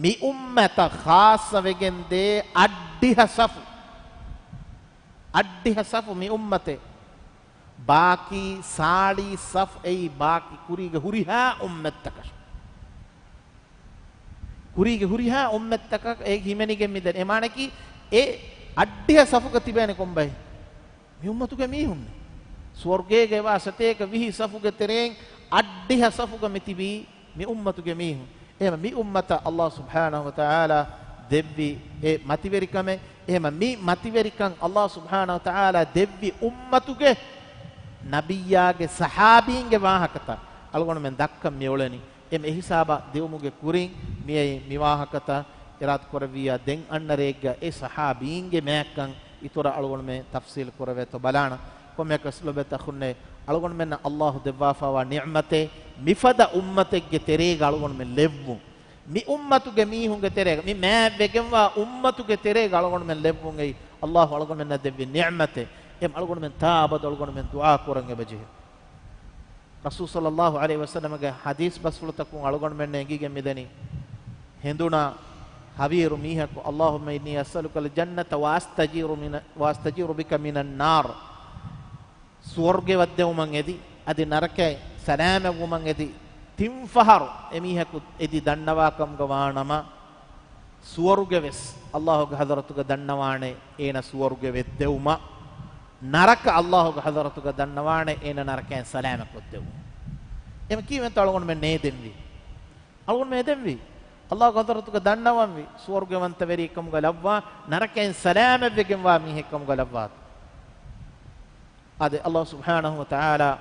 މި އުއްމަތަށް ޚާއްޞަވެގެން ދޭ އަށްޑިހަ ސަފު. އަށްޑިހަ ސަފު މި އުއްމަތެއް. ބާކީ ސާޅީސް ސަފު އެއީ ބާކީ ކުރީގެ ހުރިހާ އުއްމަތްތަކަށް. ކުރީގެ ހުރިހާ އުއްމަތްތަކަށް އެ ހިމެނިގެން މިދަނީ. އެ މާނައަކީ އެ އަށްޑިހަ ސަފުގަ ތިބޭނެ ކޮންބައި؟ މި އުއްމަތުގެ މީހުން. ސުވަރުގޭގައިވާ ސަތޭކަ ވިހި ސަފުގެ ތެރެއިން އަށްޑިހަ ސަފުގަ މި ތިބީ މި އުއްމަތުގެ މީހުން. އެހެމަ މި އުއްމަތަށް އައްލާހު ސުބްޙާނަހު ވަތަޢާލާ ދެއްވި އެ މަތިވެރިކަމެއް. އެހެމަ މި މަތިވެރިކަން އަﷲ ސުބްޙާނަހޫ ވަތަޢާލާ ދެއްވި އުއްމަތުގެ ނަބިއްޔާގެ ޞަޙާބީންގެ ވާހަކަތައް އަޅުގަނޑުމެން ދައްކަން މިއުޅެނީ. އެ އެހިސާބަށް ދިއުމުގެ ކުރިން މިއައީ މި ވާހަކަތައް އިރާދަ ކުރެއްވިއްޔާ ދެން އަންނަ ރެއެއްގަ އެ ޞަޙާބީންގެ މާތްކަން އިތުރަށް އަޅުގަނޑުމެން ތަފްޞީލު ކުރެވޭތޯ ބަލާނަން. ކޮންމެއަކަސް ލޮބުވެތި އަޚުންނޭ، އަޅުގަނޑުމެންނަށް އަﷲ ދެއްވާފައިވާ ނިޢުމަތެއް މިފަދަ އުއްމަތެއްގެ ތެރޭގަ އަޅުގަނޑުމެން ލެއްވުން. މި އުއްމަތުގެ މީހުންގެ ތެރޭގަ، މި މާތްވެގެންވާ އުއްމަތުގެ ތެރޭގަ އަޅުގަނޑުމެން ލެއްވުން އެއީ އަﷲ އަޅުގަނޑުމެންނަށް ދެއްވި ނިޢުމަތެއް. އެ އަޅުގަނޑުމެން ތާ އަބަދު އަޅުގަނޑުމެން ދުޢާ ކުރަން އެބަޖެހޭ. ރަސޫލު ޞައްލައްލާހު ޢަލައިހި ވަސައްލަމަގެ ޙަދީޘް ބަސްފުޅުތަކުން އަޅުގަނޑުމެންނަށް އެނގިގެން މިދަނީ، ހެނދުނާ ހަވީރު މީހަކު، "اللهم إني أسألك الجنة وأستجير من، وأستجير بك من النار." ސުވަރުގެ ވައްދެވުމަށް އެދި، އަދި ނަރަކައިން ސަލާމަތްވުމަށް އެދި، ތިން ފަހަރު އެމީހަކު އެދި ދަންނަވާކަމުގަ ވާނަމަ، ސުވަރުގެ ވެސް އަﷲގެ ޙަޟްރަތުގަ ދަންނަވާނެ އޭނަ ސުވަރުގެ ވެއްދެވުމަށް، ނަރަކަ އަﷲގެ ޙަޟްރަތުގަ ދަންނަވާނެ އޭނަ ނަރަކައިން ސަލާމަތް ކޮށްދެވުމަށް. އެމަ ކީއްވެތަ އަޅުގަނޑުމެން ނޭދެންވީ؟ އަޅުގަނޑުމެން އެދެންވީ އަﷲގެ ޙަޟްރަތުގަ ދަންނަވަންވީ، ސުވަރުގެވަންތަވެރި ކަމުގަ ލައްވާ، ނަރަކައިން ސަލާމަތްވެގެންވާ މީހެއް ކަމުގަ ލައްވާތޯ. އާދެ، އަﷲ ސުބްޙާނަހޫ ވަތަޢާލާ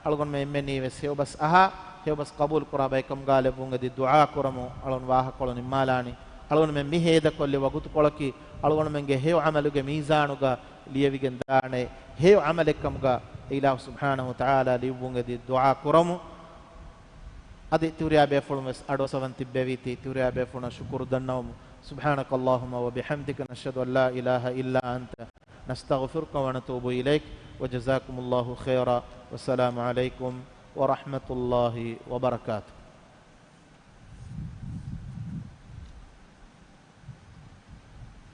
އަޅުގަނޑުމެން އެންމެންނީވެސް ހެޔޮބަސް އަހާ، ހެޔޮބަސް ޤަބޫލު ކުރާ ބައެއް ކަމުގަ ލެއްވުން އެދި ދުޢާ ކުރަމު. އަޅުން ވާހަކަކޮޅު ނިންމާލާނީ. އަޅުގަނޑުމެން މި ހޭދަކޮށްލި ވަގުތުކޮޅަކީ އަޅުގަނޑުމެންގެ ހެޔޮ ޢަމަލުގެ މީޒާނުގަ ލިޔެވިގެން ދާނެ ހެޔޮ ޢަމަލެއް ކަމުގަ އިލާހު ސުބްޙާނަހޫ ވަތަޢާލާ ލިޔުއްވުން އެދި ދުޢާ ކުރަމު. އަދި ތިހުރިޔާ ބޭފުޅުން ވެސް އަޑުއައްސަވަން ތިއްބެވީތީ، ތިހުރިޔާ ބޭފުޅުންނަށް ޝުކުރު ދަންނަވަމު. سبحانك اللهم وبحمدك، نشهد أن لا إله إلا أنت، نستغفرك ونتوب إليك، وجزاكم الله خيرا، والسلام عليكم ورحمة الله وبركاته.